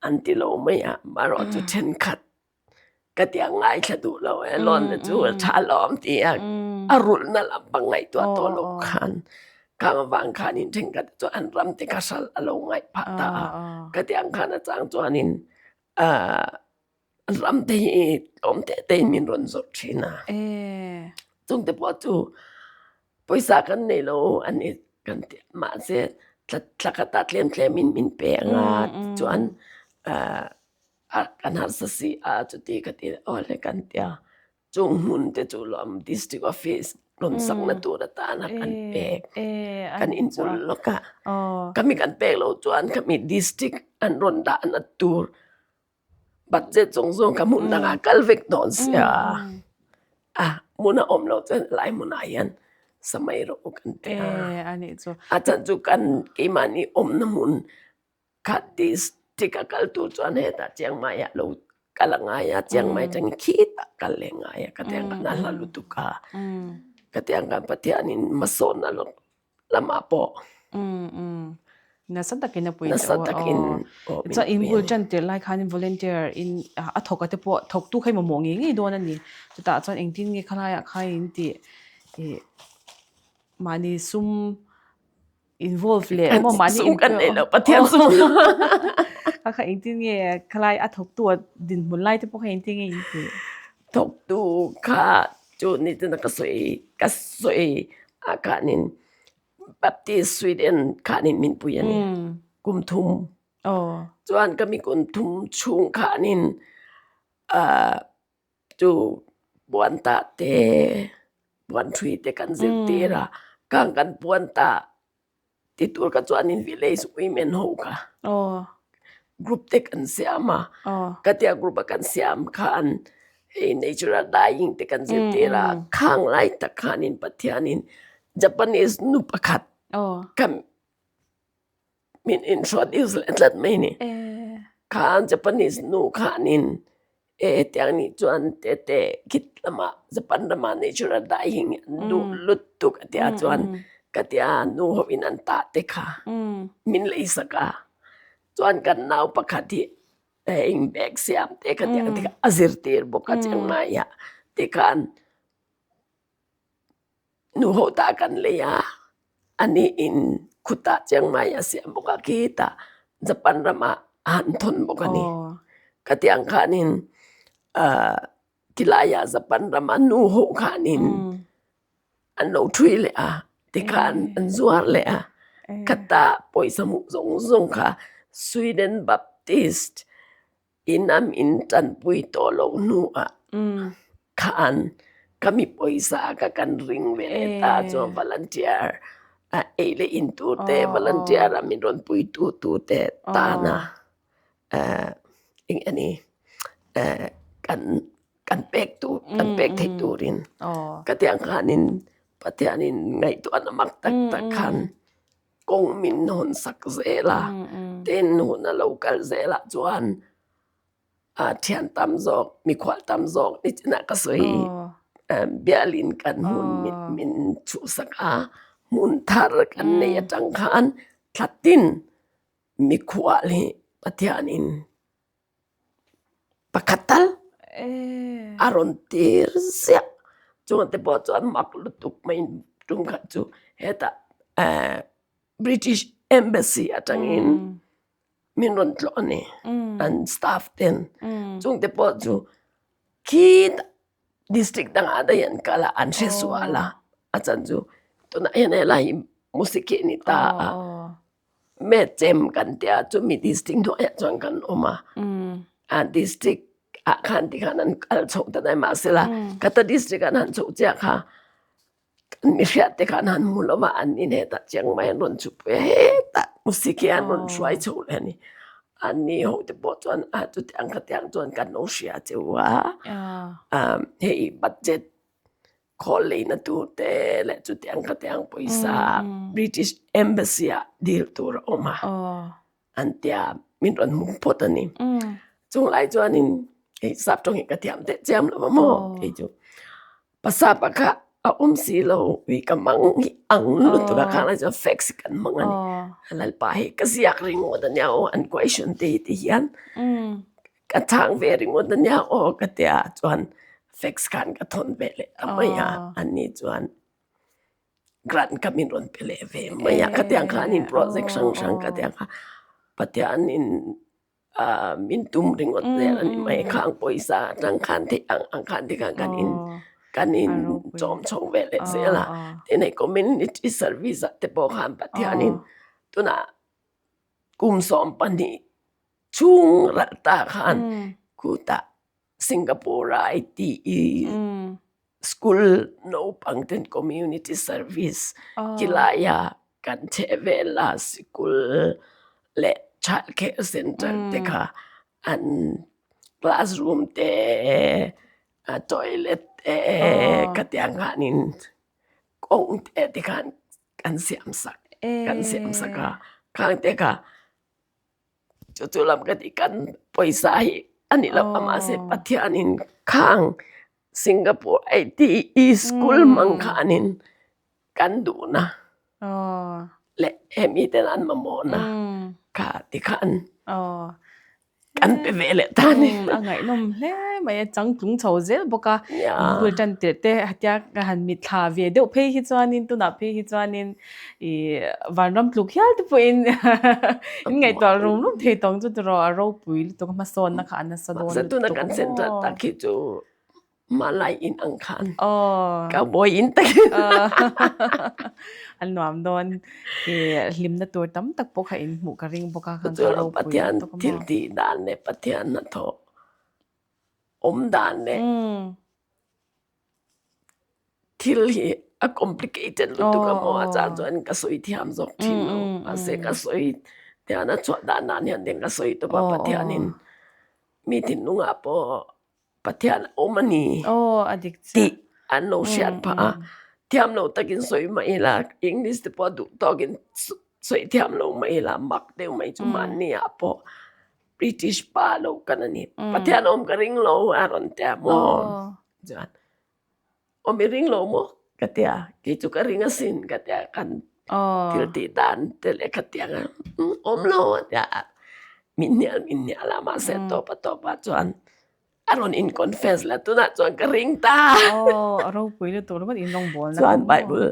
an ti lo mai a, marawh chu thenkhat ka ti a ngaithla duh lo e loan te chu a tha alawm ti a, a rulhna lampang ngaihtuah tawh loh khan khang avang khanin thenkhat te chu an ram te kha hral a lo ngaih phah ta a, ka ti ang khan a chang chuanin ahh Ram te hi tlawm teh te in min rawn zawrh thin a. Chung te pawh chu pawisa kan nei lo a ni kan ti a mahse thla khat ah tlem tlem in min pe ang a tichuan ah kan harsa si a chuti ka ti aw le kan ti a. Chung hmun te chu lawm district office rawn sakna tur atana kan pek kan inbul lawk a. Khami kan pek loh chuan khami district an rawn dahna tur Budget zawng zawng ka hmun dangah kal vek dawn sia a hmun a awm loh chuan helai hmunah hian sa mai rawh u kan ti a. A chhan chu kan keimahni awmna hmun kha district a kal tur chuan hetah Chiang Mai ah lo kal a ngai a, Chiang Mai atangin khitah kal leh ngai a ka ti ang khan a hla lutuk a. Ka ti ang khan Pathianin hmasawnna lawk lamah pawh nasa takin a pui nasa takin chuan in bul tan tirh lai khan volunteer in a thawk a te pawh thawk tu kha i mamawh ngei ngei dawn a ni chutah chuan engtin nge khalaiah khan in tih ih mahni sum involve leh emaw mahni sum kan nei lo Pathian sum kha kha engtin nge khalai a thawk tu a dinhmun lai te pawh kha engtin nge in tih thawk tu kha Chu ni chuna ka sawi ka sawi ah khanin Baptist Sweden khanin min pui a ni kum thum. Chuan ka mi kum thum chhung khanin ah chu puan tah te puan ṭhui te kan zirtir a, khang kan puan tah ti tur kha chuanin village women ho kha group te kan siam a, khatia group a kan siam khan hei natural dyeing te kan zirtir a, khang lai tak khanin Pathianin Japanese nu pakhat kha min introduce leh tlat mai a ni. Khan Japanese nu khanin e hetiang nih chuan tete khit lamah Japan ramah natural dyeing hi an duh lutuk a tia chuan ka tia nu hovin an tah te kha min leisak a chuan kan nau pakhat hi eng bag siam te kha tiang te kha a zirtir bawk a chiang mai a tikhan Nu ho ta kan lei a, ani in khutah Chiang Mai a siam bawk a, khitah Japan ramah a han thawn bawk a ni. Khatiang khanin khilaiah Japan rama nu ho khanin an lo thui leh a, tikhan an zuar leh a, khata pawisa hmuh zawng zawng kha Sweden Baptist In a min tanpui tawh loh hnuah khan ka mi pawisa kha kan ring ve leh ta chuan volunteer a ei leh in tur te volunteer a min rawn pui tu tu te tana eng nge ni kan kan pek tur kan pek theih turin ka tiang khanin Pathianin ngaihtuahna mak tak tak khan Kawng min hawn sak zel a, tin hun a lo kal zel ah chuan a thian tam zawk, mikhual tam zawk ni chinah ka sawi bialin kan hmun min chhuhsak a, hmun thar kan nei atang khan thla tin mikhual hi Pathianin pakhat tal a rawn tir ziah chungah te pawh chuan mak lutuk mai tum khat chu hetah eh British Embassy atangin min rawn tlawh a ni an staff ten chung te pawh chu khitah district dangah daih an kal a an hre sual a a chan chu tunah hian helai hi Musiki a ni ta a. Mechem kan tia chumi district hnuaiah chuan kan awm a, a district ah khan tikhan an kal chhoh ta daih mahsela khata district an han chhoh chiah kha kan mihriat te khan han hmu lo va an in hetah chiang mai an rawn chhukpui a hetah musik hi an rawn hruai chho leh a ni. An ni ho te pawh chuan a chutiang khatiang chuan kan lo hria cheu a, hei budget Khawl leina tur te leh chutiang khatiang pawisa British Embassy ah dil tur a awm a, an tia min rawn hmu phawt a ni. Chung lai chuanin hei sap tawng hi ka thiam teh chiam lo a maw kei chu pasapa kha a awm si lo ui ka mang hi ang lutuk a khang lai chuan fax kan hmang a ni. Lalpa hei ka ziak ringawt a nia aw an question te hi ti hian Ka chhang ve ringawt a nia aw ka tia chuan fax khan ka thawn ve leh ta mai a, ani chuan grant kha min rawn pe leh ve mai a, khatiang khanin project hrang hrang ka tia kha Pathianin ah min tum ringawt zel a ni mai, khang pawisa atang khan theih ang ang khan tikhan kan in kan in chawm chho ve leh zel a, tin hei community service ah te pawh khan Pathianin tunah kum 12 Chung ralh ta khan khutah Singapore a ITE school naupang ten community service khilai a kan chheh vel a sikul leh child care center te kha an classroom te toilet te khatiang khanin kawng te tikhan kan siam sak kan siam sak a khang te kha. Chu chu lam ka ti kan pawisa hi a ni lo a mahse Pathianin khang Singapore ITE school hmang khanin kan duhna leh hemi ten an mamawhna kha tikhan kan pe ve leh ta a ni. A ngaihnawm hle mai a, changtlung chho zel bawk a, bul tan tirh te hetia ka han mitthla ve deuh phei hi chuanin tunah phei hi chuanin Ih vanram tluk hial te pawhin in ngaihtuah rum rum thei tawng chu tiraw a ropui lutuk a hmasawnna kha a nasa dawn lutuk. Mahse tuna kan central tak hi chu. Malai in ang khan cowboy in takin. A nuam dawn i hlimna tur tam tak pawh kha in hmuh ka ring bawk a khan ka ropui Pathian thil tih dan leh Pathian hnathawh awm dan leh thil hi a complicated lutuk a maw a chang chuan ka sawi thiam zawk thin lo mahse ka sawi hian a chhuah dan dan hian ka sawi tawp a Pathianin mi thinlungah pawh Pathian a awm a ni tih an lo hriat phah a, thiam lo takin sawi mah ila English te pawh duh tawkin sawi thiam lo mah ila mak deuh mai chu mahni ah pawh British pa lo kan a ni. Pathian a awm ka ring lo a rawn ti a maw chuan Awm i ring lo maw? ka ti a, kei chu ka ring asin ka ti a, kan thil tih dan te leh ka ti ang a, awm lo a ti a, min hnial min hnial a, mahse tawp a tawp ah chuan a rawn in confess la, tunah chuan ka ring ta. Aw, a ropui lutuk ringawt in rawngbawlna kha maw? Chuan Bible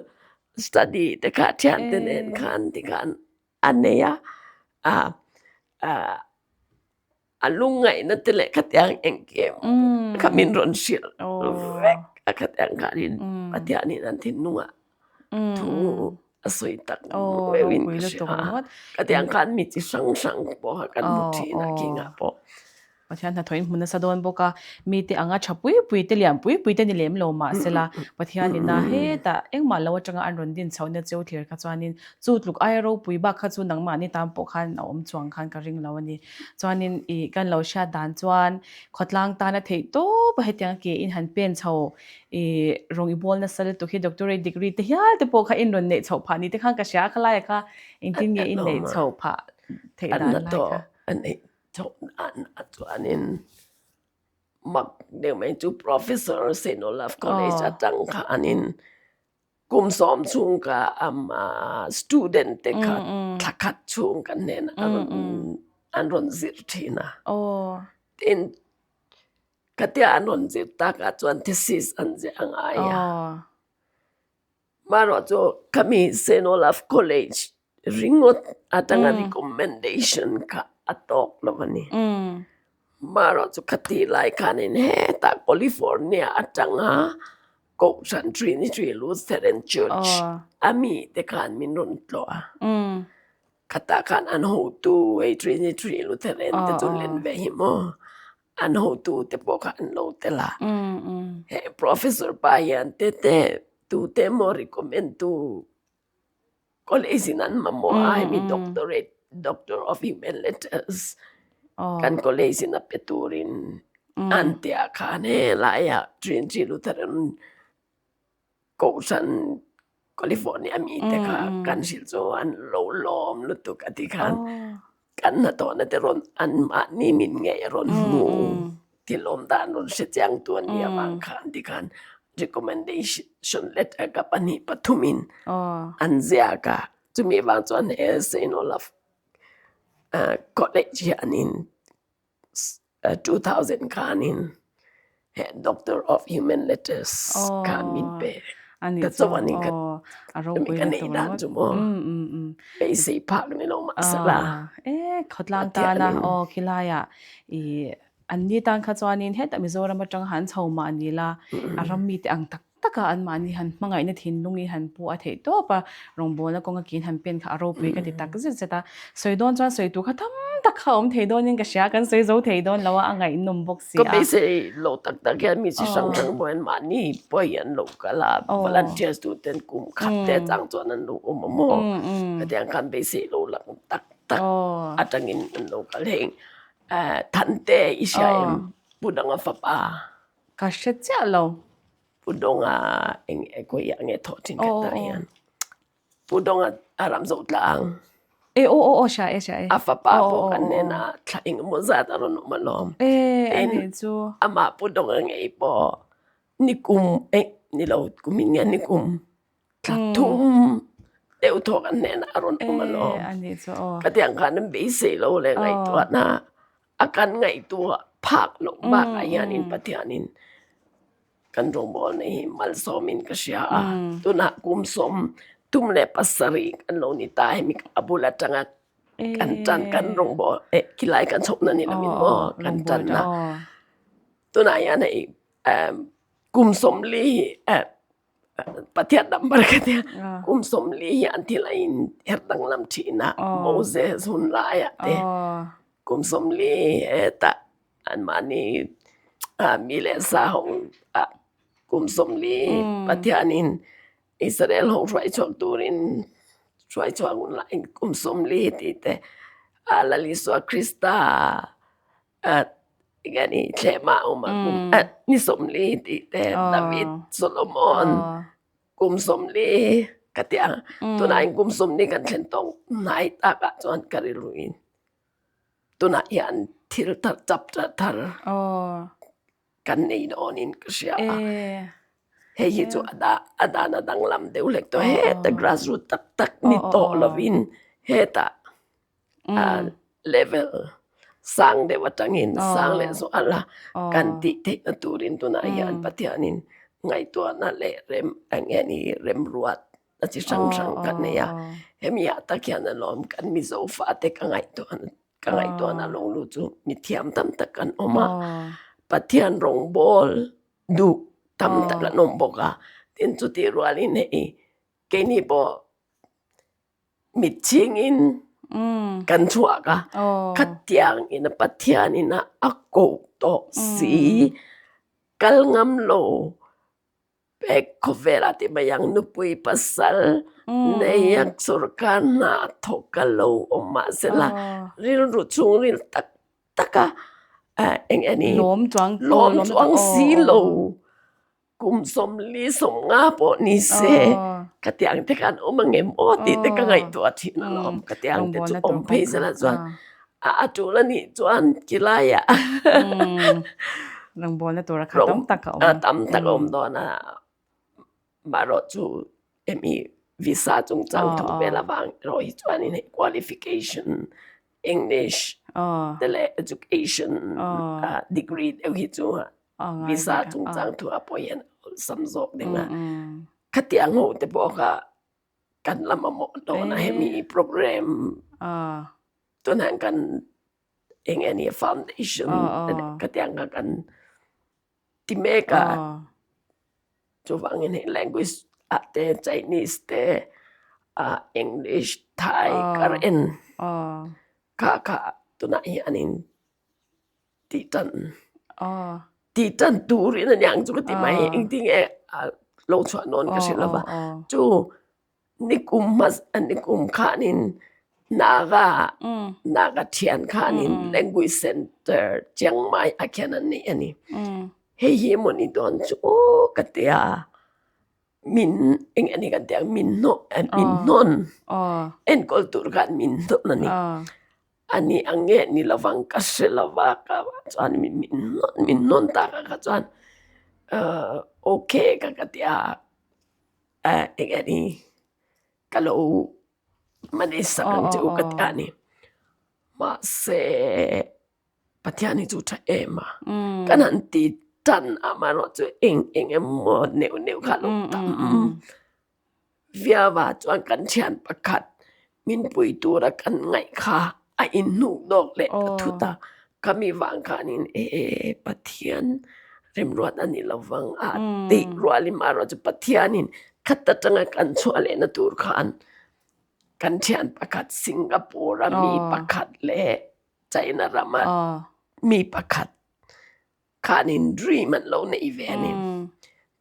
study te kha thiante nen khan tikhan a nei a, a lungngaihna te leh khatiang engkim kha min rawn hrilh vek a khatiang khanin Pathianin an thinlungah thu a sawi tak meuhin ka hria a, khatiang khan mi chi hrang hrang pawh kan hmu thin a khingah pawh. Pathian hnathawh in hmu nasa dawn bawk a, mite anga tha pui pui te lian pui pui te ni lem lo mahsela Pathian ina hetah engmah lo atanga an rawn din chhohna cheu thlir kha chuanin chu tluk aia ropui bak kha chu nangmahni tan pawh khan a awm chuang khan ka ring lo a ni. Chuanin ih kan lo hriat dan chuan khawtlang tana theih tawp a hetiang ke in han pen chho ih rawng i bawl nasa lutuk hi doctorate degree te hial te pawh kha in rawn neih chhoh phah ni te khan ka hria a khalai a kha engtin nge in neih chhoh phah theih dan lai kha. Chhoh dan ah chuanin mak deuh mai chu Professor Saint Olaf College atang khanin kum sawm chhung ka student te kha thla khat chhung ka hnenah a rawn an rawn zir thin a. Tin, khatia an rawn zir takah chuan thesis an ziah a ngai a. Marawh chu khami Saint Olaf College ringawt atanga recommendation kha a tawk lo a ni. Marawh chu khati lai khanin hetah California atanga Kohhran Trinity Lutheran Church a mite khan min rawn tlawh a. Khatah khan an hotu hei Trinity Lutheran te chu len ve hi maw. An hotu te pawh kha an lo tel a. He professor pa hian te te tute emaw recommend tu college in an mamawh a hemi doctorate doctor of human letters kan college in a pe turin an tia khan helaiah Trinity Lutheran Kohhran California mi te kha kan hrilh chu an lo lawm lutuk a ti khan kan hnathawhna te rawn an mahni min ngei a rawn hmu thil awm dan rawn hre chiang tu an nih avang khan ti khan recommendation letter ka pahnih pathumin an ziak a chumi vang chuan he Saint Olaf College hianin 2000 khanin he Doctor of Human Letters khan min pe ta chauh a ni ka ka neih dan chu maw beisei phak ni lo mahsela khawtlang tana aw khilaiah i an ni tan kha chuanin hetah Mizoram atanga han chho mah ni la a ram mite ang tak taka anmahni han hmangaihna thinlung i han pu a theih tawp a, rawngbawlna kawnga kin han pen kha a ropui ka ti tak zet zet a. Sawi dawn chuan sawi tur kha tam tak kha a awm thei dawnin ka hria, kan sawi zo thei dawn lo a, a ngaihnawm bawk si a. Ka beisei lo tak tak hian mi chi hrang hrang pawh hian mahni pawh hi an lo kal a, volunteers tu ten kum khat te chang chuan an lo awm a maw? Hetiang khan beisei lo lang tak tak atangin an lo kal heng Thante i hria em? Pu Danga fapa. Ka hre chiah lo. Pu Dawnga eng e khawi ah nge thawh thin khat tah hian Pu Dawnga a ram zo tlang. E aw aw aw hria e hria e. A fapa pawh kan hnena thla eng emaw zat a rawn awm alawm. E a nih chu. Amah Pu Dawnga ngei pawh nikum eh ni lo kumin nge nikum thla thum deuh thaw kan hnenah a rawn awm alawm. E a nih chu aw. Khatiang khan an beisei lo leh ngaihtuahna a kan ngaihtuah phak loh bakah hianin Pathianin kan rawngbawlna hi malsawmin ka hria a, tunah kum 36 kan lo ni ta hemi a bul atanga kan tan kan rawngbâwl eh khilai kan chhohna ni lovin maw kan tanna tunah hian hei. Kum 40 hi Pathian number ka tia kum 40 hi an thil a in her danglam thin a Moses hun laiah te kum 40 hetah anmahni mi leh sa ho ah kum 40 Pathianin Israel ho hruai chhuak turin hruai chhuak hun laiin kum 40 tih te Lal Isua Krista enge ni thlema a awm a kum ni 40 tih te David Solomon kum 40 ka ti a tunah in kum 40 kan thlen tawng hnai takah chuan ka rilruin tunah hian thil thar chapter thar kan nei dawnin ka hria a hei hi chu a dah a dan a danglam deuh hlek tawh heta grassroot tak tak ni tawh lovin hetah level sang deuh atangin sang leh zual a kan tih theihna turin tunah hian Pathianin ngaihtuahna leh rem eng nge ni remruat a chi hrang hrang kan nei a hemi ah tak hian alawm kan Mizo fate ka ngaihtuahna Ka ngaihtuahna lawng lu chu mithiam tam tak kan awm a, Pathian rawngbawl duh tam tak an awm bawk a, tin chutih rualin hei keini pawh mitchhingin kan chhuak a, khatiang ina Pathianin a koh tawh si kal ngam lo. Pek khawvelah ti mai ang nupui pasal nei a sorkar hna thawk a lo awm mahsela rilru chhungril tak tak a eng nge ni lawm chuang lawm chuang si lo kum 40 50 pawh ni se ka tiang te khan awm angem aw tih te ka ngaihtuah thin alawm ka tiang te chu awm phei zela chuan A a tul a nih chuan kilaiah Rawngbawlna tura kha tam tak a awm. Tam tak a awm dawn a. Marawh chu hemi visa chungchang thu vel avang erawh hi chuanin hei qualification English te leh education degree deuh hi chu visa chungchang thu ah pawh hian awlsam zawk ding a. Khatiang ho te pawh kha kan la mamawh dawn a hemi program tunah kan eng nge ni foundation khatiang kha kan ti mek a chuvangin hei language ah te Chinese te ah English Thai Karen kha kha tunah hianin tih tan tih tan turin a niang chu ka ti mai engtin nge a lo chhuah nawn ka hre lova chu nikum hmas nikum khanin Naga Naga thian khanin language center Chiang Mai ah khian an nei a ni hei hi emaw ni dawn chu aw ka tia min eng nge ni kan tih ang min hnawh min hnawn enkawl tur khan min hnawn a ni. A ni ang nge ni lovang ka hre lova ka chuan min hnawn min hnawn tak a kha chuan ahh okay ka ka ti a eh eng nge ni ka lo manage sak ang che u ka ti a ni mahse Pathian hi chu tha em a kan han ti tan a amaherawhchu eng eng emaw neuh neuh kha a lo tam. Viava chuan kan thian pakhat min pui tura kan ngaih kha a inhnuk dawk leh ta thut a, khami vang khanin e Pathian remruat a ni lovang a tih rualin marawh chu Pathianin khat atanga kan chhuah lehna tur khan kan thian pakhat Singapore a mi pakhat leh China rama mi pakhat Khanin dream an lo nei ve a ni.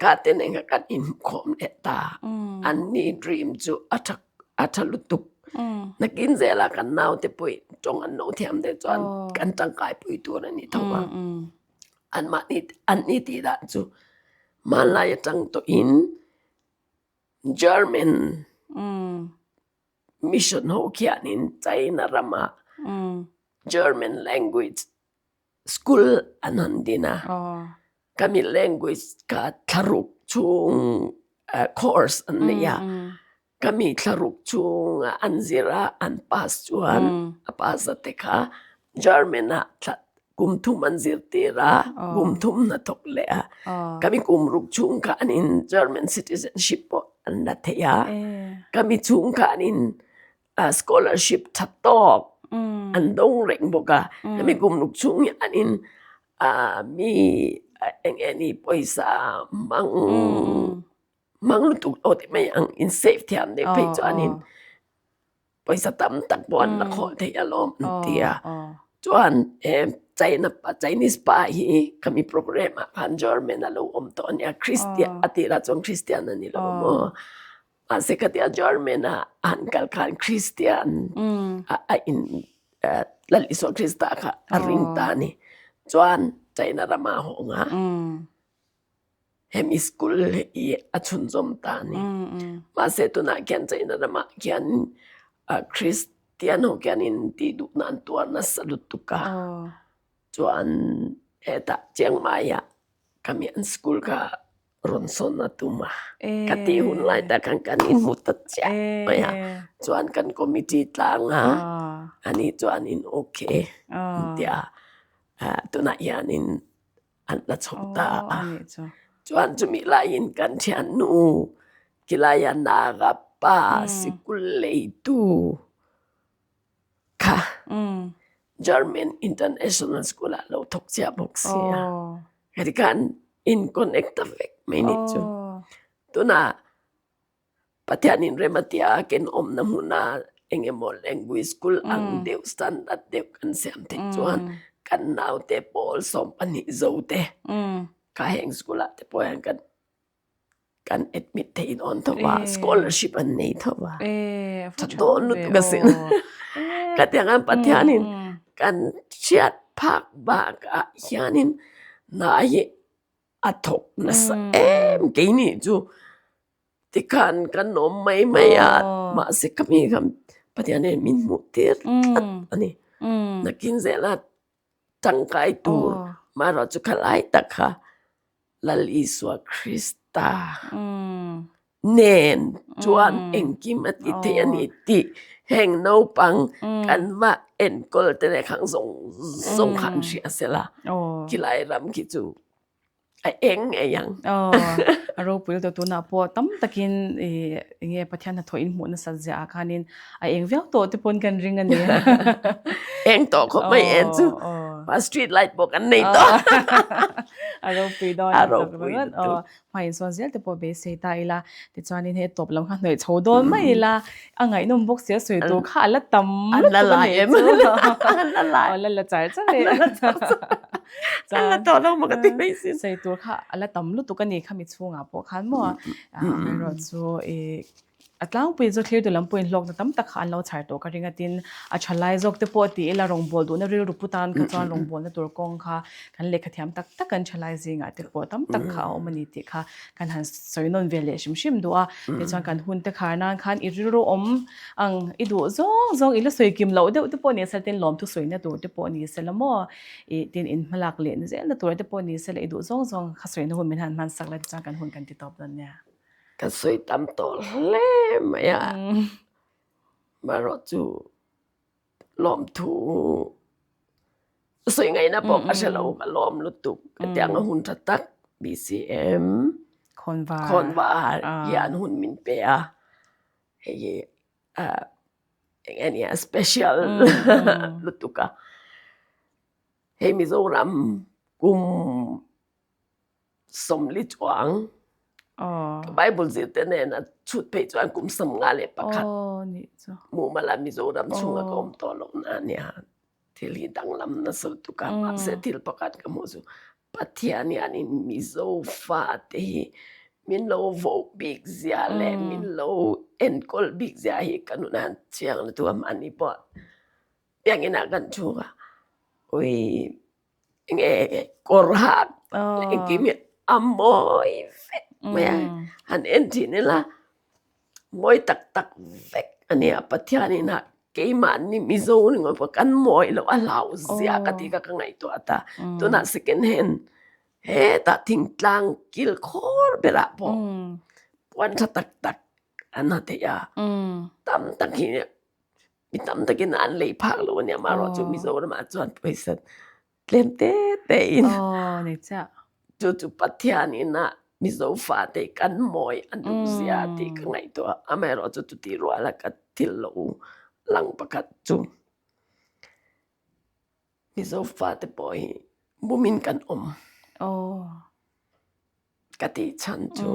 Ka te nen kha kan inhmukhawm leh ta. An ni dream chu a tha a tha lutuk. Nakin zela kan naute pawhin tawng an lo thiam te chuan kan tangkai pui tur a ni tho a. Anmahni an ni tih dan chu hmanlai atang tawhin German mission ho khianin China rama German language School an han din a, kami language kha thlaruk chhung course an nei a, kami thlaruk chhunga an zir a, an pass chuan a pass a te kha German ah thla kum thum an zirtir a, kum thum hnathawk leh a, kami kum ruk chhung kha an in German citizenship pawh an la thei a, kami chhung khanin scholarship tha tawk an dawng reng bawk a, hemi kum ruk chhung hianin mi. Eng nge ni pawisa hmang hmang lutuk lo ti mai ang in save thiam deuh phei chuanin pawisa tam tak pawh an la khawl thei alawm an ti a. Chuan he China pa Chinese pa hi khami program ah khan German a lo awm tawh a nia Christian a tirah chuan Christian a ni lo maw. Mahse khatia German a han kal khan Christian a in Lal Isua Krista kha a ring ta a ni. Chuan China rama a hawng a, hemi school hi a chhunzawm ta a ni. Mahse tunah khian China ramah khian Christian ho khianin tih duhna an tuar nasa lutuk a. Chuan hetah Chiang Mai-ah kami an school kha rawn sawn a tum a. Ka tih hun lai tak khan kan inhmu ta chiah mai a. Chuan kan committee tlang a, ani chuanin okay an ti a. Tunah hianin an la chho ta a. Chuan chumi laiin kan thiannu khilai a Naga pa sikul leitu kha German International School ah lo thawk chiah bawk si a. Heti khan in connect ta vek mai nih chu. Tunah Pathianin rem a tia ken awmna hmuna eng emaw language school ang deuh standard deuh kan siam theih chuan kan naute pawl 12 zo te kha heng school ah te pawh hian kan kan admit thei dawn tho a, scholarship an nei tho a, tha dawn lutuk asin. Ka ti ang a Pathianin kan hriat phak bakah hianin hna hi a thawk nasa em keini chu tikhan kan awm mai mai a, mahse ka mi kha Pathianin min hmuh tir tlat a ni. Nakin zela tangkai tur amaherawhchu khalai tak kha Lal Isua Krista nen chuan engkim a ti thei a ni tih heng naupang kan va enkawl te leh khang zawng zawng kha an hria sela khilai ram khi chu a eng ngei ang. A ropui lutuk tunah pawh tam takin ih enge Pathian hnathawh in hmuh nasat ziah ah khanin A eng viau tawh te pawn kan ring a ni. Eng tawh khawp mai en chu. Street light pawh kan nei tawh. A ropui dawn a ropui lutuk. Hma in sawn zel te pawh beisei ta ila. Tichuanin he tawp lam kha hnawih chho dawn mai ila. A ngaihnawm bawk sia sawi tur kha a la tam lutuk a nih chu. A la la. A la la char char e. A la char char. A la tawh lo maw ka ti mai sin. Sawi tur kha a la tam lutuk a ni khami chhungah pawh khan maw. Amaherawhchu i A tlangpui chu thlirtu lam pawhin hlawkna tam tak kha an lo chhar tawh ka ring a, tin a tha lai zawk te pawh ti ila rawngbâwl duhna rilru pu tan kha chuan rawngbâwlna tur kawng kha kan lehkha thiam tak tak kan tha lai zingah te pawh tam tak kha a awm a ni tih kha kan han sawi nawn ve leh hrim hrim duh a. Tichuan kan hun te khar nan khan i rilru awm ang i duh zawng zawng i la sawi kim loh deuh te pawh ni sela tin lawmthu sawina tur te pawh ni sela maw i tin in hmalak leh na zelna tur te pawh ni sela i duh zawng zawng kha sawina hun min han hmansak la tichuan kan hun kan ti tawp dawn nia. Ka sawi tam tawh hle mai a, marawh chu lawmthu sawi ngaihna pawh ka hre lo, ka lawm lutuk. Hetiang a hun tha tak BCM Khawnvar hian hun min pe a, hei hi eng nge nia special lutuk a, hei Mizoram kum 40 chuang ka Bible zirte nen a chhut phei chuan kum 51 mumal a Mizoram chhunga ka awm tawh loh na ania thil hi danglam nasa lutuk a mahse thil pakhat ka hmuh chu Pathian hianin Mizo fate hi min lo voh bik zia leh min lo enkawl bik zia hi ka nunah hian chiang lutuk a mahni pawh biakinn ah kan chhung a ui Enge kawr hak engkim hi a mawi vek mai a, han en thin ila mawi tak tak vek a nia Pathianin a keimahni Mizo ringawt pawh kan mawi loh a hlau zia ka tih kha ka ngaihtuah ta tunah second hand hetah thingtlang kil khawr berah pawh puan tha tak tak an ha thei a tam tak hi Mi tam takin an lei phak lo a nia amaherawh chu Mizoramah chuan pawisa tlem te te in chu chu Pathianin a Mizo fate kan mawi a duh zia tih ka ngaihtuah a amaherawh chu chuti ruala ka thil lo lang pakhat chu Mizo fate pawh hi bumin kan awm. Ka tih chhan chu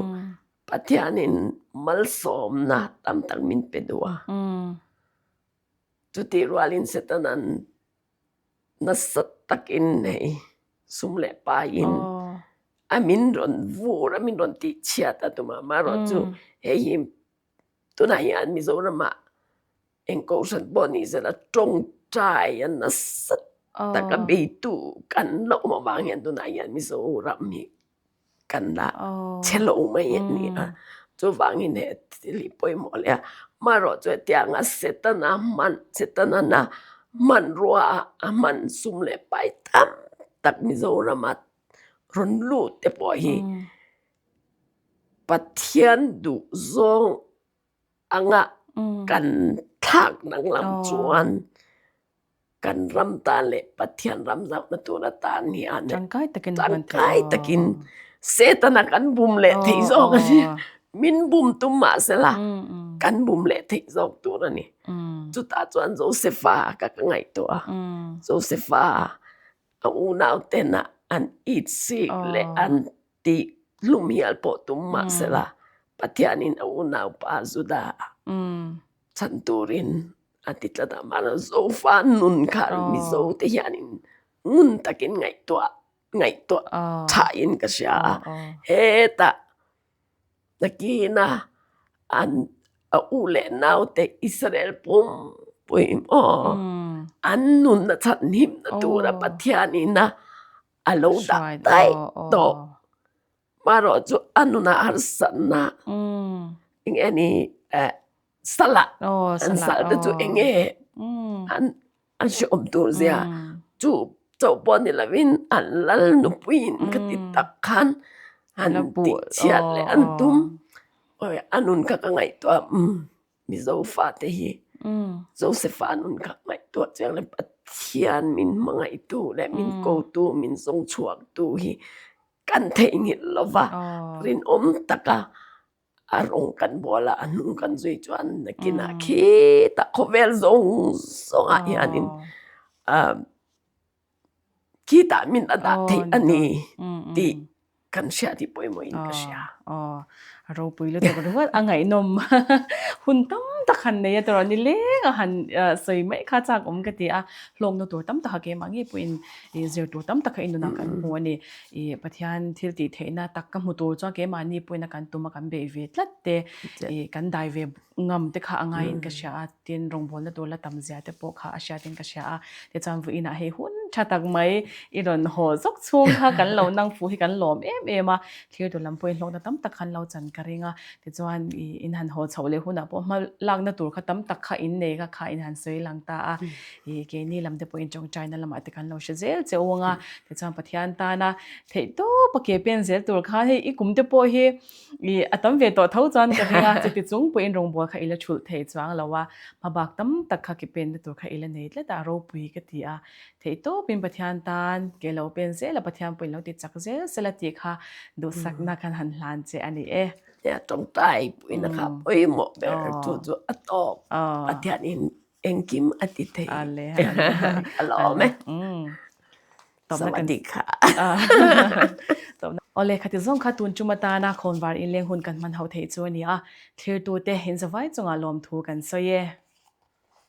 Pathianin malsawmna tam tak min pe duh a. Chutih rualin Setanan nasa takin hei sum leh paiin a min rawn vur a, min rawn tihchhiat a tum a. Amaherawhchu hei hi tunah hian Mizoramah eng kohhran pawh ni sela tawngtai a nasa taka beitu kan la awm avang hian tunah hian Mizoram hi kan la che lo mai a ni a. Chuvangin he thil hi pawimawh leh a, amaherawhchu hetianga Setana hman Setana hmanrua a hman sum leh pai tam tak Mizorama rawn lut te pawh hi Pathian duh zawng anga kan thlak danglam chuan kan ram tan leh Pathian ram zauhna tur atan hian tangkai takin tangkai takin Setana kan bum leh theih zawk a ni. Min bum tum mahsela kan bum leh theih zawk tur a ni. Chutah chuan Josepha ka ka ngaihtuah a. Josepha a unau tena an itsik leh an tih hlum hial pawh tum mahsela Pathianin a unaupa Juda chhan turin a ti tlat a, mahse Zofa nun kha Mizo te hianin ngun takin ngaihtuah ngaihtuah thain ka hria a, hetah nakina an a u leh naute Israel pumpui maw an nunna chhanhimna tura Pathianin a a lo dah daih tawh. Marawh chu a nunah harsatna eng nge ni eh sala an sal te chu eng nge an an hreawm tur zia chu chauh pawh ni lovin an lal nupuiin ka ti tak khan han tihchhiat leh an tum a nun kha ka ngaihtuah Mizo fate hi Josepha nun kha ngaihtuah chiang leh Pathian min hmangaihtu leh min kotu min zawng chhuaktu hi kan theihnghilh lo va, rinawm taka a rawng kan bual a, a hnung kan zui chuan nakinah khitah khawvel zawng zawngah hianin khitah min a dah theih a ni tih kan hriat hi pawimawhin ka hria. Aw, a ropui lutuk ringawt a ngaihnawm hun tam tak han nei a tawrh ni leng a han sawi mai kha chak awm ka ti a, hlawkna tur tam tak a keimah ngei pawhin ih zir tur tam tak kha i nunah kan hmu a ni. Ih Pathian thil tih theihna tak ka hmu tur chuan keimahni pawhin a kan tum a kan beih ve tlat te ih kan dai ve ngam te kha a ngaiin ka hria a, tin rawngbawlna tur la tam zia te pawh kha a hriatin ka hria a, tichuan vawiinah hei hun tha tak mai i rawn haw zawk chhung kha kan lo nang fuh hi kan lawm em em a, thlir tur lam pawhin hlawkna tam tak khan lo chan ka ring a, tichuan ih in han haw chhoh leh hunah pawh hma lakna tur kha tam tak kha in nei kha kha in han sawi lang ta a, ih keini lam te pawhin tawngtaina lamah te kan lo hre zel che u ang a, tichuan Pathian tana theihtawp a ke pen zel tur khan hei i kum te pawh hi I a tam ve tawh tho chuan ka ring a, chuti chung pawhin rawngbawl kha i la thulh thei chuang lo a, hmabak tam tak kha ke penna tur kha i la nei tlat a, ropui ka ti a, theihtawpin Pathian tan ke lo pen zel a, Pathian pawhin lo ti chak zel sela tih kha duhsakna khan han hlan che a ni e. Nia tawngtai puina kha pawimawh ber chu chu a tawp Pathianin Engkim a ti thei. Ale. Ka lawm e. Sawadee kha. Awle, khati zawng kha tun tum atana khawnvar inleng hun kan hman ho theih chu a ni a, thlirtute inzavai chungah lawmthu kan sawi e.